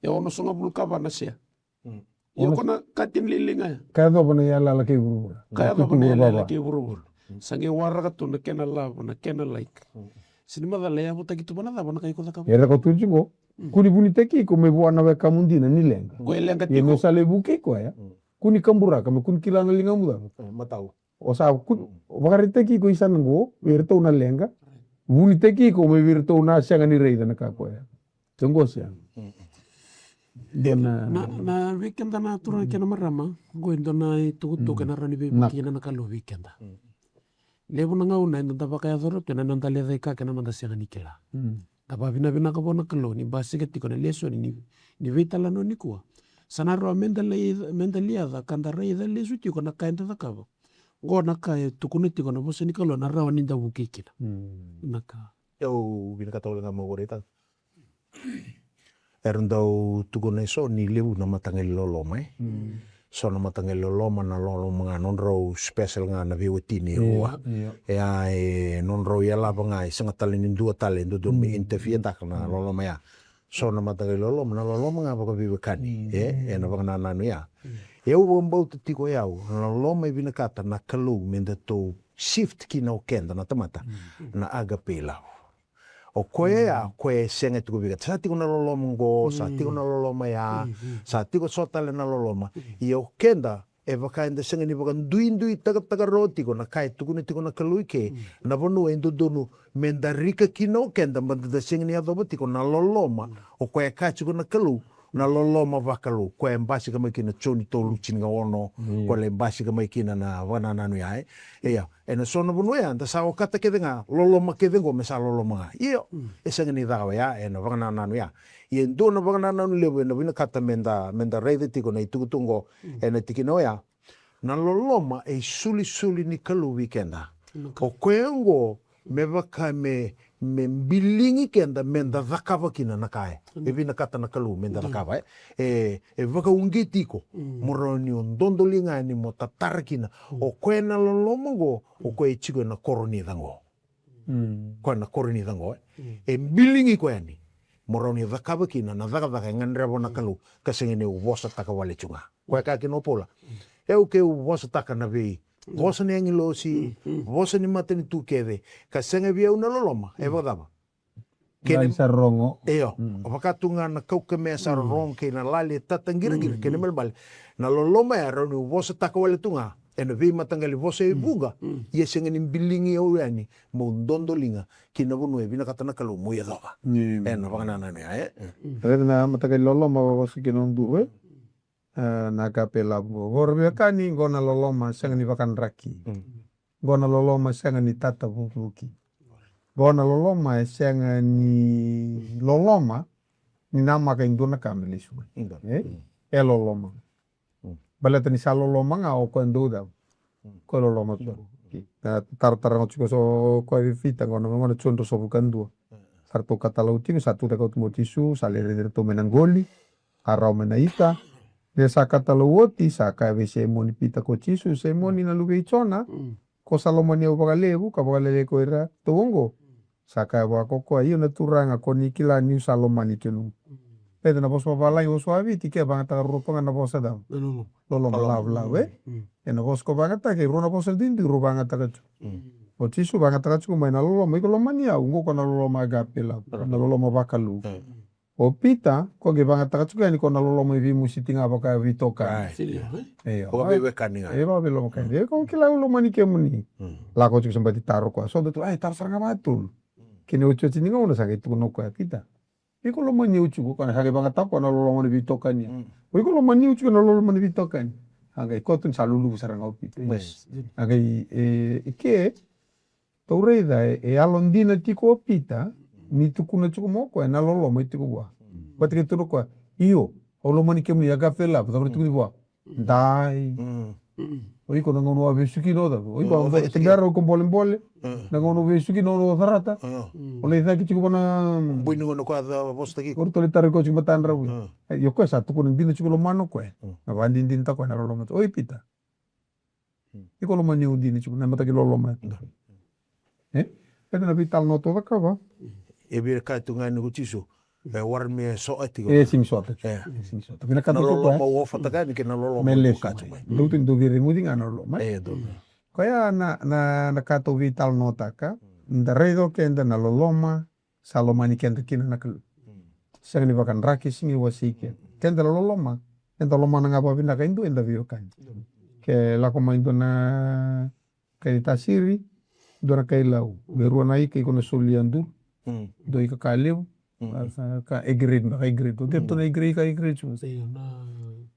E onosagavulu ka va na sea. Mm. Ia ko na ka tini lailai ga ya. Ka yacova na iyalayala kei vuravura. Ka yacova na iyalayala kei vuravura. Sa qai waraka tu na kena lava, na kena like. Sega ni macala e yavutaki tu vua na cava na ka iko cakava. E raica tu tiko qo. Kua ni vunitaki iko mai vua na wekamu dina ni leqa. Ko e leqa tiko. Ia me sa lai vukei koya. Kua ni kaburaka, me kua ni kila na ligamu cava. E, matau. O sa ku-, vakaraitaki iko i sana qo vei iratou na leqa. Vunitaki iko mai vei iratou na sega ni raica na ka koya. Ke qo se. Dua na, na, na vei keda na turaga kei na marama, qo e dua na itukutuku ena rawa ni veivuke kina na Kalou vei keda. Levu na gauna eda da vakayacora tu ena noda lecaika kei na noda sega ni kila. Da vavinavinaka vua na Kalou ni basika tiko na lesoni ni, ni veitalanoa nikua. Sa na rawa meda lai, meda liaca ka da raica lesu tiko na ka eda cakava. Qo na ka e tukuna tiko na vosa ni Kalou na rawa ni da vukei kina. Na ka. Au vinakata wale ga meu vakaraitaka. Era dau tukuna eso ni levu na mataqali loloma, e? So na mataqali loloma, na loloma ga nodrau special ga na veiwatini e rua. Ia, e a, e nodrau yalava ga, e sega tale ni dua tale e dodonu me interfere taka na loloma ya. So na mataqali loloma, na loloma ga vakaveiwekani, e, ena vakanananu ya. E au vakabauta tiko e au, na loloma e vinakata na Kalou me datou shift kina o keda na tamata, na agape love. O koya ya, koya e sega tiko vei keda. Sa tiko na loloma qo, sa tiko na loloma ya, sa tiko so tale na loloma. Ia o keda, e vaka eda sega ni vakaduiduitakataka rawa tiko na ka e tukuna tiko na Kalou i ke, na vanua e dodonu meda rika kina o keda, meda da sega ni yacova tiko na loloma. O koya e kaya tiko na Kalou, na loloma vakalou, koya e basika mai kina Joni tolu tinikaono, koya e basika mai kina na vakanananu ya, e. Ia, ena so na vanua ya, da sa okata kece ga, loloma kece qo me sa loloma ga. Io, e sega ni caka oya, ena vakanananu ya. Ia e dua na vakanananu levu, ena vinakata meda, meda raica tiko na itukutuku qo, ena tikina oya. Na loloma e isolisoli ni Kalou vei keda. O koya oqo me vaka me, me biligi keda meda cakava kina na ka e, e vinakata na Kalou meda cakava, e. E, e vakauqeti iko mo rawa ni o dodoliga yani mo tatara kina. O koya na loloma oqo, o koya e tiko ena Korinica oqo. Koya na Korinica oqo, e. E biligi iko yani mo rawa ni cakava kina na cakacaka e gadreva na Kalou, ka sega ni o vosataka wale tu ga. Koya e kaya kina o Paula. E au keu vosataka na vei vosa ni agilosi, vosa ni matanitu kece, ka sega vei au na loloma, e vakacava? Kei na sa rogo. Io, vaka tu ga na kaukamea sa rogo kei na lali e tataqiraqirai, kei na ibalebale. Na loloma ya rawa niu vosataka wale tu ga ena veimataqali vosa e vuqa, ia e sega ni biligi au yani meu dodoliga ki na vanua e vinakata na Kalou meu yacova. Ena vakanananu ya, e. Raica na mataqali loloma vavosa kina o Duru, e. E, na agape love qo. Vakaveiwekani, qo na loloma sega ni vakadraki. Qo na loloma sega ni tatavukivuki. Qo na loloma e sega ni loloma ni namaka e dua na ka me lesu mai. E? E loloma. Baleta ni sa loloma ga o koya dau cava? Koya loloma tu. Na taratara ga tiko so koya vei Pita, qo na, qo na Joni ruasagavulu ka dua. Sa ratou katalau tiko, sa tucake oti mai o Jisu, sa lai raici iratou mai na qoli, a rawa mai na ita. Ni sa katalau oti, sa kaya vei Saimoni Pita ko Jisu, Saimoni na luve i Jona, ko sa lomani au vakalevu ka vakalailai ko iratou oqo? Sa kaya vua ko koya, io na Turaga, ko ni kila niu sa lomani kemuni. Raica na vosa vavalagi, vosa vaviti, ke vagataka ruarua ga na vosa cava? Loloma, love, love, e? Ena vosa ko vagataka, e rua na vosa duidui rau vagataka tiko. O Jisu vagataka tiko mai na loloma, iko lomani au, qo ko na loloma agape love, na loloma vakalou. O Pita, ko qai vagataka tiko yani ko na loloma e veimusiti ga vaka veitokani. Io. Vakaveiwekani ga. E vakaveiwekani. E ko kila au lomani kemuni. Lako tiko sa bati taro koya. So da tu, ai, taro sara ga vakatolu. Kena iotioti ni gauna sa qai tukuna o koya, Pita, iko lomani au tiko, ko na sa qai vagataka ko na loloma ni veitokani. O iko lomani au tiko na loloma ni veitokani. A qai koto ni sa luluvu sara ga o Pita. A qai, e, i ke, Tou raica, e, e yalodina tiko o Pita, ni tukuna tiko mai o koya na loloma e tiko vua. Vata kei tukuna o koya, io, au lomani kemuni, agape love, cava na tukuni vua? Dai. O iko na gauna o a vesu kina o cava? O iko a tubera, o iko bolebole. Na gauna o vesu kina o carata. O lai cake tiko vua na bui ni gauna o koya a vosataki iko. O ratou lai tara iko tiko matadra vua. Io, koya sa tukuna dina tiko lomana o koya. Na vakadinadinataka o koya na loloma. Oi Pita. Iko lomani au dina tiko, na mataqali loloma. E? Ena veitalanoa tou cakava. E via kaya tu ga ni ko Jisu, E wara me so e tiko. E simi sota. E simi sota. Vinakata na loloma u ofataka yani kei na loloma me lesu ka tu mai. Dou tu ni dou veireguci ga na loloma. E dou. Koya na, na, na ka tou veitalanoataka. Da raica o keda na loloma sa lomani keda kina na Kalou. Sega ni vakadraki, sega ni wasei keda. Keda loloma, eda lomana ga vakavinaka e dua eda veiwekani. Ke lako mai dua na kai Tasiri, dua na kai Lau. Me rua na ika, iko na soli yaduru. Dua ika ka levu. Ka, ka A grade, na ka A grade. O keda tu na A grade, ka A grade tu.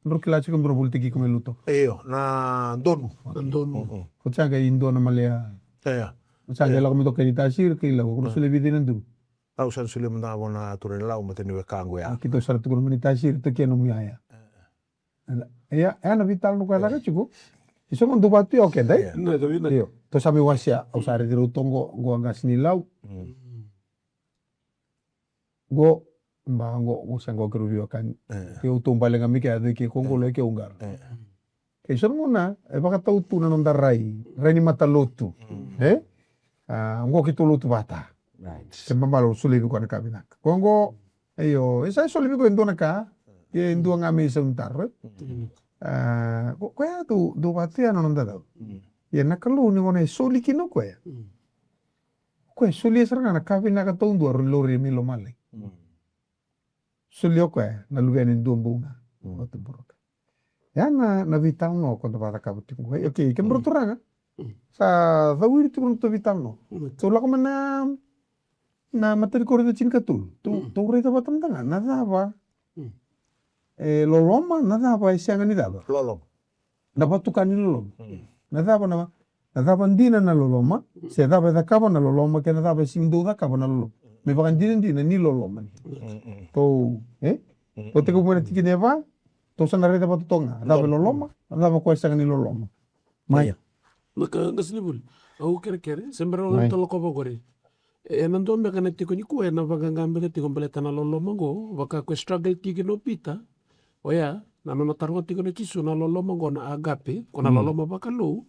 Dro kila tiko dro volitaki iko me luto. Io, na donu. Na donu. Ko tsaga i dua na malea. Io. Ko tsaga i lako me dua kai Tasiri, kai Lau. Ko na soli vica na duru. Au sa na solia mada ga vua na turaga ni Lau, mata ni wekaqu ya. Keitou sa na tukuna mai ni Tasiri, tokia nomu yaya. Ia, ia na veitalanoa koya caka tiko. Isa mo dou vatu ia o keda, e? Io. Tou sa mai wasea, au sa raici rau toqo, qo a qase ni Lau. Qo, ba, qo, qo sa qo keirau veiwekani. Ke au tou bale ga mai ke a cei ke ko qo lo ke au qara. Kei so na gauna e vakatau tu na noda rai, rai ni matalotu. E? A, oqo keitou lotu vata. Ke mamalo solia vei koya na ka vinaka. Ko oqo, io, e sa solia vei koya e dua na ka, e dua ga me isau ni taro, e? A, ko, koya tu, dua vata ya na noda cau. Ia na Kalou ni gauna e soli kina o koya. O koya e solia sara ga na ka vinaka taudua rau ni laurai mai lomalagi. Solia o koya na luvena e dua bau ga. Vatuburuka. Ya na, na veitalanoa ko da vakacakava tiko qo. Okei, kemudrau turaga. Sa cawiri tiko na tou veitalanoa. Tou lako mai na, na Matai ni Korinica tinikatolu. Tou, tou raica vata mada ga. Na cava e loloma, na cava e sega ni cava. Loloma. Na vatuka ni loloma. Na cava na, na cava dina na loloma, se cava e cakava na loloma, kei na cava e sega ni dau cakava na loloma. Me vakadinadina ni loloma. Tou, e? Tou tekivu mai na tikina e va, tou sa na raica vata toka ga. Na cava e loloma, na cava koya e sega ni loloma. Mai. Na ka qasenivuli. Au kerekere, se bera au na tolokova qori. E, ena dua beka na tiko nikua, ena vaqaqa beka tiko baleta na loloma qo, vaka ko e struggle tiko kina o Pita. Oya, na nona taroga tiko na Jisu na loloma qo na agape, ko na loloma vakalou.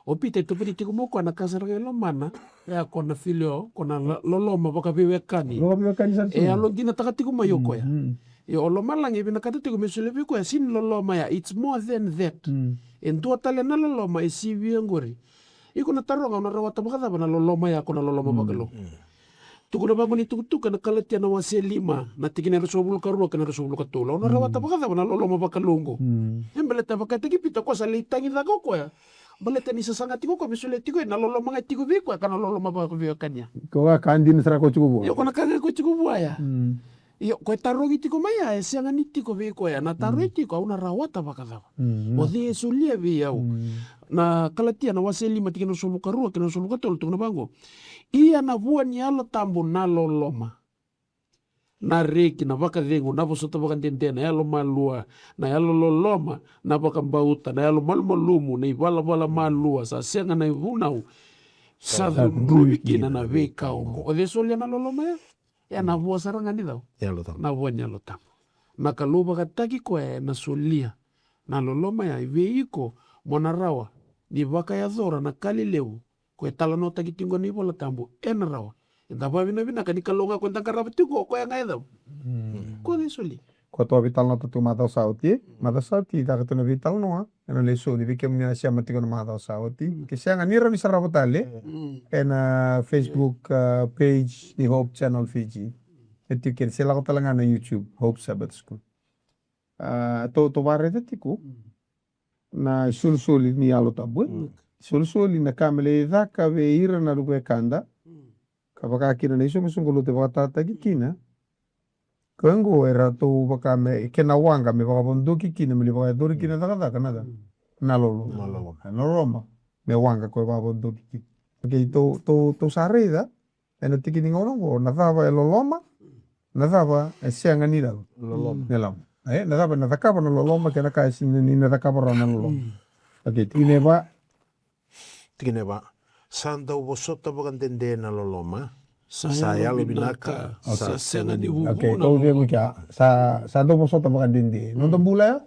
O Pita e tuvani tiko mai o koya na ka sara ga e lomana, oya ko na fileo, ko na lo-, loloma vakaveiwekani. Loloma veiwekani sara tu. E yalodinataka tiko mai o koya. Ia o lomalagi e vinakata tiko me solia vei koya, sega ni loloma ya, it's more than that. E dua tale na loloma e sivia qori. Iko na taroga, au na rawata vakacava na loloma ya ko na loloma vakalou. Tukuna vaqo ni tukutuku ena Kalatia na wase lima, na tikina e ruasagavulu ka rua kei na ruasagavulu ka tolu. Au na rawata vakacava na loloma vakalou qo. E baleta vakataki Pita ko sa lai tagi caka o koya. Baleta ni sasaga tiko o koya me solia tiko na loloma ga tiko vei koya ka na loloma vakaveiwekani ya. Ko ga ka dina sara ko tiko vua. Io, ko na ka ga ko tiko vua ya. Io, ko e tarogi tiko mai ya, e sega ni tiko vei koya. Na taro e tiko, au na rawata vakacava. O cei e solia vei au. Na Kalatia na wase lima tikina ruasagavulu ka rua kei na ruasagavulu ka tolu, tukuna vaqo. Ia na vua ni Yalo Tabu na loloma, na reki, na vakacegu, na vosota vakadede, na yalomalua, na yalololoma, na vakabauta, na yalomalumalumu, na ivalavala malua, sa sega na ivunau, sa cudruvi kina na veika oqo. O cei e solia na loloma ya? Ia na vua sara ga ni cau. Yalo Tabu. Na vua ni Yalo Tabu. Na Kalou vakataki koya ena solia na loloma ya vei iko mo na rawa ni vakayacora na ka lelevu ko e talanoataki tiko na iVola Tabu ena rawa. Eda vakavinavinaka ni Kalou ga ko eda qarava tiko o koya ga e cau. Ko cei e soli. Ko tou veitalanoa tiko macawa sa oti. Macawa sa oti caka tu na veitalanoa. Ena lesoni vei kemuni na sema tiko na macawa sa oti. Ke sega ni rawa ni sarava tale ena Facebook, uh, page ni Hope Channel Fiji. E tiko kina, se lako tale ga na YouTube, Hope Sabbath School. Uh, tou, tou vakaraica tiko na isolisoli ni Yalo Tabu, e? Isolisoli na ka me lai caka vei ira na luvekada. Ka vaka kina na isoqosoqo lotu e vakatataki kina. Koya oqo e ratou vaka me kena waqa me vakavodoki kina me lai vakayacori kina cakacaka na cava? Na loloma. Na loloma. Na loloma me waqa ko e vakavodoki kina. Okei, tou, tou, tou sa raica ena tiki ni gauna oqo na cava e loloma, na cava e sega ni loloma. Loloma. E, na cava ena cakava na loloma kei na ka e sega ni na cakava rawa na loloma. Okei, tikina e va. Tikina e va. Sa dau vosota vakadede na loloma. Sa yalovinaka, sa sega ni vuvu na loloma. Okei, tou cegu kea. Sa, sa dau vosota vakadede. Noda bula ya?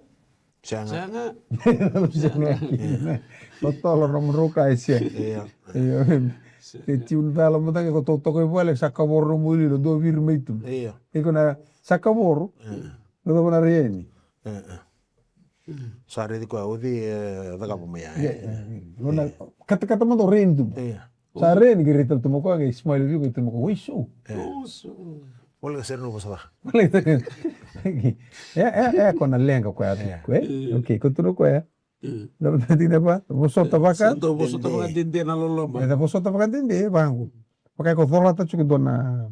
Sega. Sega. Sega. Totolo na mudrau ka e sega. Io. Io. Te tiu na cala mada ke ko totoka i vale sa kavoro na muililo dua viri mai tu. Iko na sa kavoro. Na cava na reni. Sa redi koya o cei e cakava mai ya. Lona katakata mada o reni tu. Sa reni ke rei tale tu ma koya ke smile viko tu ma koya waisu. Voleka sere na vosa vaka. E e e ko na lenga koya tu. Okay, ko tu na koya. Na vata dina va vosota vaka. Vosota vaka dede na loloma. E vosota vaka dede vangu. Vaka ko colata tiko dona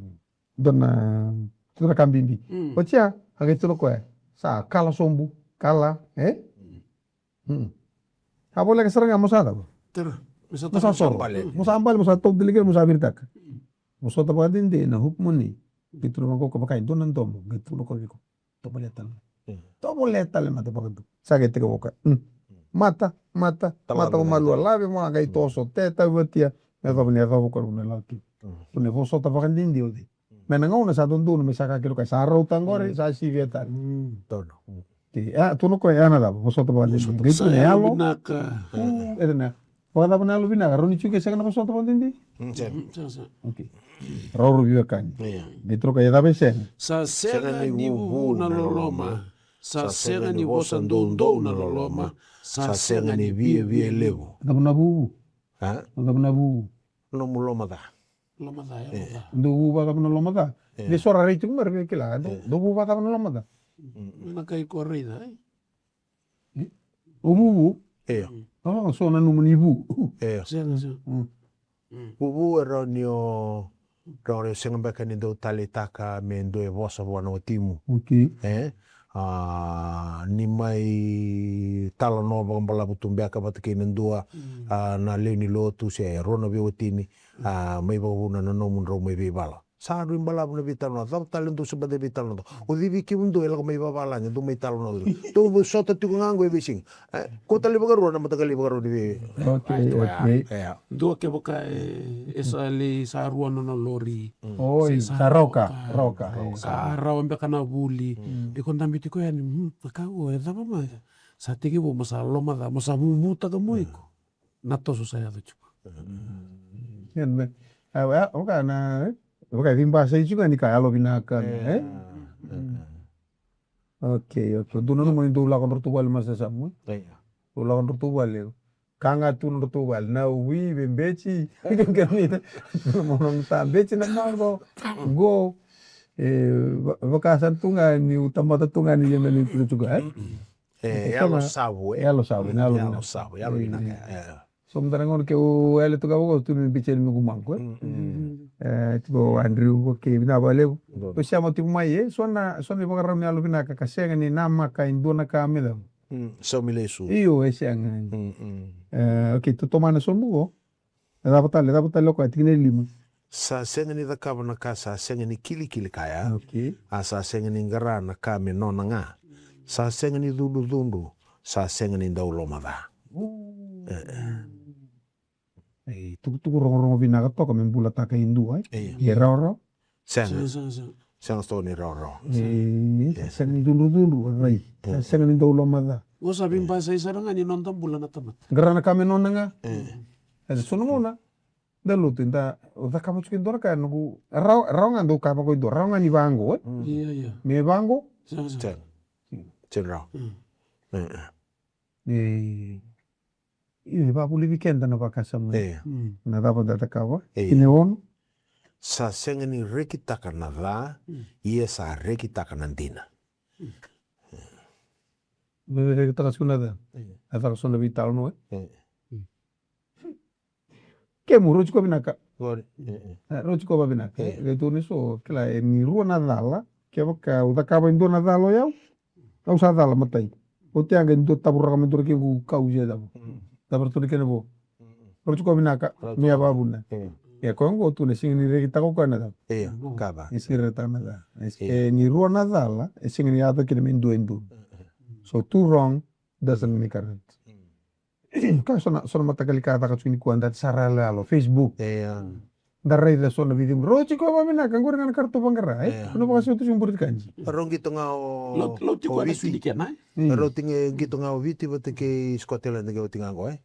dona dona ka bibi. Otia a kai tu na koya. Sa kala sobu kala e. A voleka sara ga mo sa cava? Mo sa soro. Mo sa bale, mo sa tau delegere, mo sa viritaka. Mo sota vakadede na hope moni. Kei tu na vaqo ka vaka e dua na domo, kei tu na koya viko. Tovolea tale. Tovolea tale mata vakadu. Sa kei teke voka. Mata, mata, mata ko malua lave mo a qai toso te tau vatia. Me yacova ni yacova ko na laki. Tu na vosota vakadede o cei. Me na gauna sa dodonu me sa ka kilo kai sa rauta qori sa sivia tale. Tonu. Ke a tonu koya e ana cava vosota vakadede. Qai tu na yalo. Ede na vakacava na yalo vinaka rauni tiko e sega na vosota vakadede. Okay. Rauro viwekani. Qai toro kai e cava e sega. Sa sega ni vuvu na loloma. Sa sega ni vosa doudou na loloma. Sa sega ni viavia levu. Cava na vuvu? Cava na vuvu? Nomu loma ca. Loma ca, e loma ca. Dou vu vacava na loma ca. De so ra rai tiko mai ra via kila. Dou vu vacava na loma ca. Na kai ko raica. O vuvu. E. O so na numu ni vu. E. Sega, sega. Vuvu e rawa ni o rawa ni o sega beka ni dau taleitaka me dua e vosa vua na watimu. Okay. E. A, ni mai talanoa vakabalavu tu beka vata kei na dua, a, na lewe ni lotu se rua na veiwatini, a, mai vakavuna na nomudrau mai veivala. Sa rui balavu na veitalanoa, cava tale dou se baci veitalanoa. O cei vei kemudou e lako mai vavalagi dou mai talanoa. Dou sota tiko ga oqo e veisiga. Ko tale vakarua na mataqali vakarua ni vei. Okay, okay. Dua kevaka e sa lei sa rua nona lori. Oi, sa roka, roka. Sa rawa beka na vuli. Iko dabe tiko yani, ka o e cava mai. Sa tekivu mo sa lomaca mo sa vuvutaka mo iko. Na toso sa yaco tiko. Oka na, oka e vibasai tiko yani ka yalo vinaka. Okay, okay. Dou nanuma ni dou lako dratou vale ma sasamu. Dou lako dratou vale. Ka ga tu na nodratou vale na wi vebeci. Mo nona ta beci na mago. Go. E vakasana tu ga niu tamata tu ga ni ia me ni tu tu ga. E yalo savu e. Yalo savu, na yalo savu, yalo vinaka. So mada na gauna keu yale tu ga vaka tu me beci yani me gu mago e. E tiko Andrew vaka kei vinaka vakalevu. Ko sema tiko mai e so na, so na ivakarau ni yalo vinaka ka sega ni namaka e dua na ka me cava. Saumi lesu. Io, e sega. E, okay, tou tomana sobu qo. E cava tale, e cava tale o koya, tikina e lima. Sa sega ni cakava na ka sa sega ni kilikili kaya. Okay. A sa sega ni qara na ka me nona ga. Sa sega ni cudrucudru, sa sega ni dau lomaca. E, e. Itukutuku rogorogo vinaka toka me bulataka e dua e. Io. E rawarawa. Sega. Sega, sega, sega. Sega soti ni rawarawa. E, sega ni cudrucudru, rai. Sega ni dau lomaca. Qo sa veibasai sara ga ni noda bula na tamata. Qara na ka me nona ga. E so na gauna da lotu da cakava tiko e dua na ka noqu rawa, rawa ga dau kava ko e dua, rawa ga ni vaqo e. Io, io. Me vaqo. Sega, sega. Sega. Sega rawa. E, e. Io, e vavulici keda na vakasama. Io. Na cava da cakava. Io. Kina e ono. Sa sega ni rekitaka na ca, ia sa rekitaka na dina. Veirekitaka tiko na ca. Io. A caka so na veitalanoa e. Io. Kemu rauti koya vinaka. Rauti koya vavinaka. Kei tu ni so kila e ni rua na cala. Kevaka au cakava e dua na cala o yau, au sa cala matai. Oti a qai dua tavuraka me dua na kequ kau se cava. Cava ratou na kena vo. Rauti koya vinaka. Me a vavuna. Ia koya qo tu na sega ni rekitaka o koya na cala. Ia kava. E sega ni rekitaka na cala. E ni rua na cala e sega ni yaco kina me dua e dua. So two wrong doesn't make a right. Ka so na, so na mataqali ka caka tiko nikua da sa ra yaloyalo Facebook. Da raica so na veici rauti koya vavinaka qori ga na ka ratou vaqara e. Ko na vakasautu tiko buri tikani. Rau qito ga o Viti. Rau qito ga o Viti vata kei Scotland qe oti ga qo e.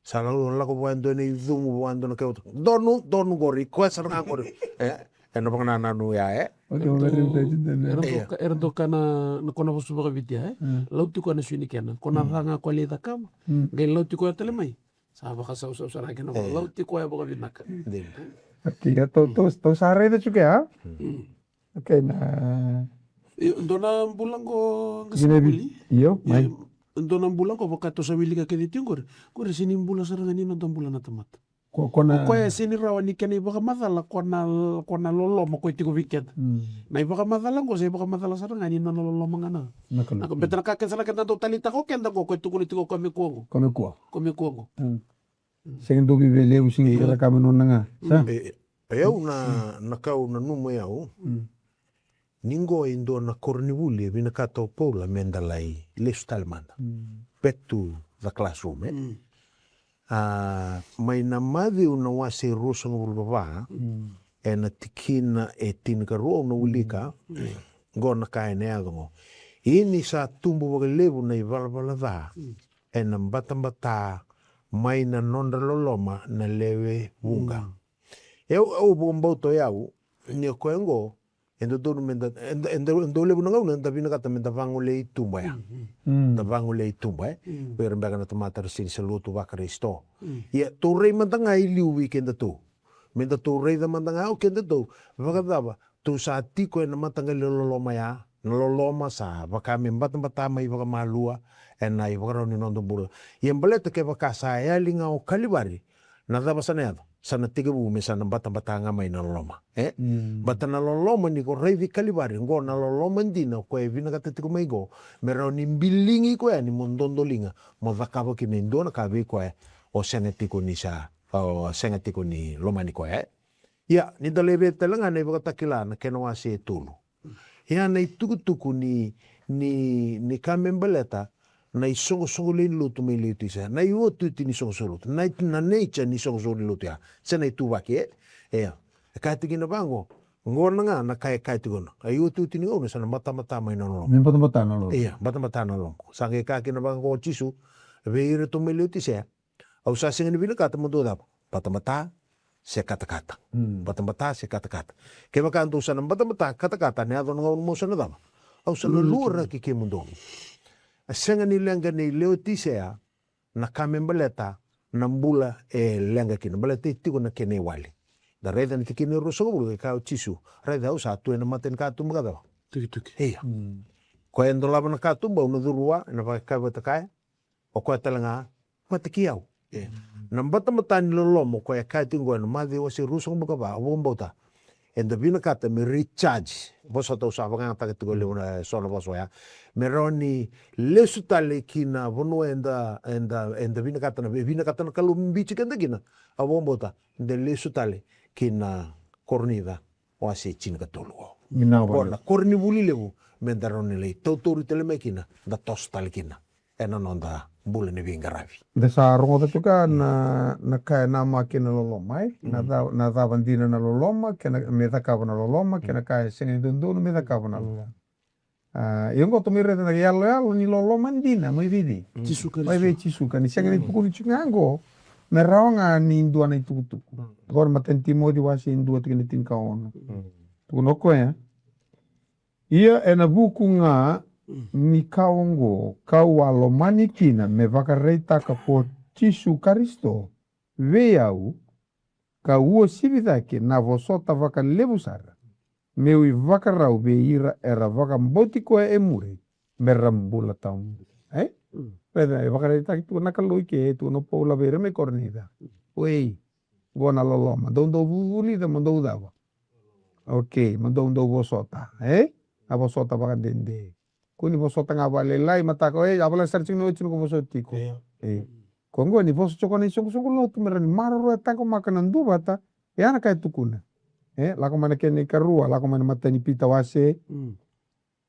Sa lako, lako vua e dua na icumu, vua e dua na kai vata. Donu, donu qori, koya sara ga qori. E, ena vakanananu ya, e. Oti, o veri vei tida, ne? Era dau ka-, era dau ka na, na kona vosu vakaviti, e? Mm. Lauti koya na sui ni kena. Kona ca ga koya lai cakava. Mm. Qai lauti koya tale mai. Sa vakasausau sara ga kena, e, lauti koya vakavinaka. Dina. Oti, ia tou, tou, tou sa raica tiko ya, a? Mm. Okay, na. Io, dua na bula qo, Qasenivuli. Io, mai. Io, dua na bula qo, vaka tou sa wilika kece tiko qori. Qori e sega ni bula sara ga ni noda bula na tamata. Ko, ko na. O koya e sega ni rawa ni kena ivakamacala, ko na, ko na loloma koya tiko vei keda. Mm. Na ivakamacala qo, sa ivakamacala sara ga ni nona loloma ga na. Na Kalou. Na ko, beta na ka kece sara keda dau taleitaka o keda qo, koya tukuna tiko o koya me kua qo. Koya me kua. Koya me kua qo. Mm. Sega ni dau viavia levu, sega ni, io, cakava me nona ga. Sa? Mm. E, e, o yau na, mm, na ka au nanuma o yau. Mm. Ni qo e dua na koronivuli e vinakata o Paula meda lai lesu tale mada. Mm. Back to the classroom, e? Mm. A, mai na Maciu na wase ruasagavulu ka va, mm, ena tikina e tinikarua au na wilika, mm, qo na ka ena yaco qo. Ia ni sa tubu vakalevu na ivalavala ca, mm, ena batabata mai na nodra loloma na lewe vuqa. Mm. Au, au vakabauta o yau ni o koya qo, e dodonu meda, e, e, e dau levu na gauna eda vinakata meda vagolei tuba ya. Mm, mm. Mm. Da vagolei tuba, e. Mm. Vei ira beka na tamata era sega ni sa lotu Vakarisito. Mm. Ia, tou rai mada ga i liu vei kedatou. Meda tou raica mada ga o kedatou. Vakacava, tou sa tiko ena mataqali loloma ya, na loloma sa vaka me batabata mai vakamalua ena ivakarau ni noda bula. Ia baleta kevaka sa yali ga o Kalivari, na cava sa na yaco? Sa na tekivu me sa na batabata ga mai na loloma, e? Mm. Bata na loloma ni ko raici Kalivari, qo na loloma dina o koya e vinakata tiko mai qo, me rawa ni biligi iko yani mo dodoliga, mo cakava kina e dua na ka vei koya o sega tiko ni sa, o sega tiko ni lomani koya, e? Ia, ni da lai vei tale ga na iVakatakila na kena wase e tolu. Ia na itukutuku ni, ni, ni ka me baleta na isoqosoqo lewe ni lotu mai Leotisia. Na iotioti ni soqosoqo lotu. Na, na nature ni soqosoqo ni lotu ya. Se na ituvaki, e? Ia. E kaya tiko kina vaqo. Qo na ga na ka e kaya tiko na. A iotioti ni gauna sa na batabata mai na loloma. Me batabata na loloma. Ia, batabata na loloma. Sa qai kaya kina vaqo o Jisu. Vei iratou mai Leotisia. Au sa sega ni vinakata mo dou cava? Batabata se katakata. Mm. Batabata se katakata. Kevaka dou sa na batabata, katakata, na yaco na gauna mo sa na cava? Au sa na, mm, luaraki kemudou. A sega ni leqa nei Leotisea na ka me baleta na bula e leqa kina. Baleta e tiko na kena iwali. Da raica na tikina e ruasagavulu, e kaya o Jisu. Raica, au sa tu ena mata ni katuba ka cava? Tukituki. Ia. Mm. Koya e dolava na katuba, au na curu vua, ena vakayakavi vata kaya. O koya tale ga vata kei au. E. Na batabata ni loloma o koya e kaya tiko qo ena Maciu wase ruasagavulu ka va, au vakabauta. Eda vinakata me recharge. Vosota, au sa vakayagataka tiko levu na so na vosa oya. Me rawa ni lesu tale ki na vanua eda, eda, eda vinakata na, e vinakata na Kalou me biuti keda kina. Au vakabauta, da lesu tale ki na Korinica wase tinikatolu. Vinaka vakalevu. O na koronivuli levu, meda rawa ni lai tautauri tale mai kina, da toso tale kina ena noda bula ni veiqaravi. Da sa rogoca toka na, na ka e namaki ena loloma, e? Na, mm, ca-, na cava dina na loloma, kei na me cakava na loloma, kei na ka e sega ni dodonu me cakava na loloma. A, ia oqo tou mai raica na iyaloyalo ni loloma dina mai vei cei? Mm. Jisu Karisito. Mai vei Jisu Karisito. Ni sega ni, mm, tukuni tiko ga oqo me rawa ga ni dua na itukutuku. Mm. Oqo na imatai ni Timoci wase e dua tikina e tinikaono. Mm. Tukuna o koya. Ia ena vuku ga, mm, ni ka oqo kau a lomani kina me vakaraitaka ko Jisu Karisito vei au, ka uasivi cake na vosota vakalevu sara, meu ivakarau vei ira era vakabauti koya e muri me ra bula tawamudu. E? Mm. Raica, e vakaraitaki tu na Kalou i ke, e tu na Paula vei ira mai Korinica. Oi, qo na loloma, dou dau vulica mo dou cava? Okay, mo dou dau vosota, e? Na vosota vakadede. Ko ni vosota ga vakalailai, mataka, e, a vala sara tiko na oti ni ko vosota tiko. Io. E. Ko qo ni vosa tiko na isoqosoqo lotu me rawa ni maroroya, taqomaka na dua vata, e a na ka e tukuna. E, lako mai na kena ikarua, lako mai na imatai ni Pita wase, mm,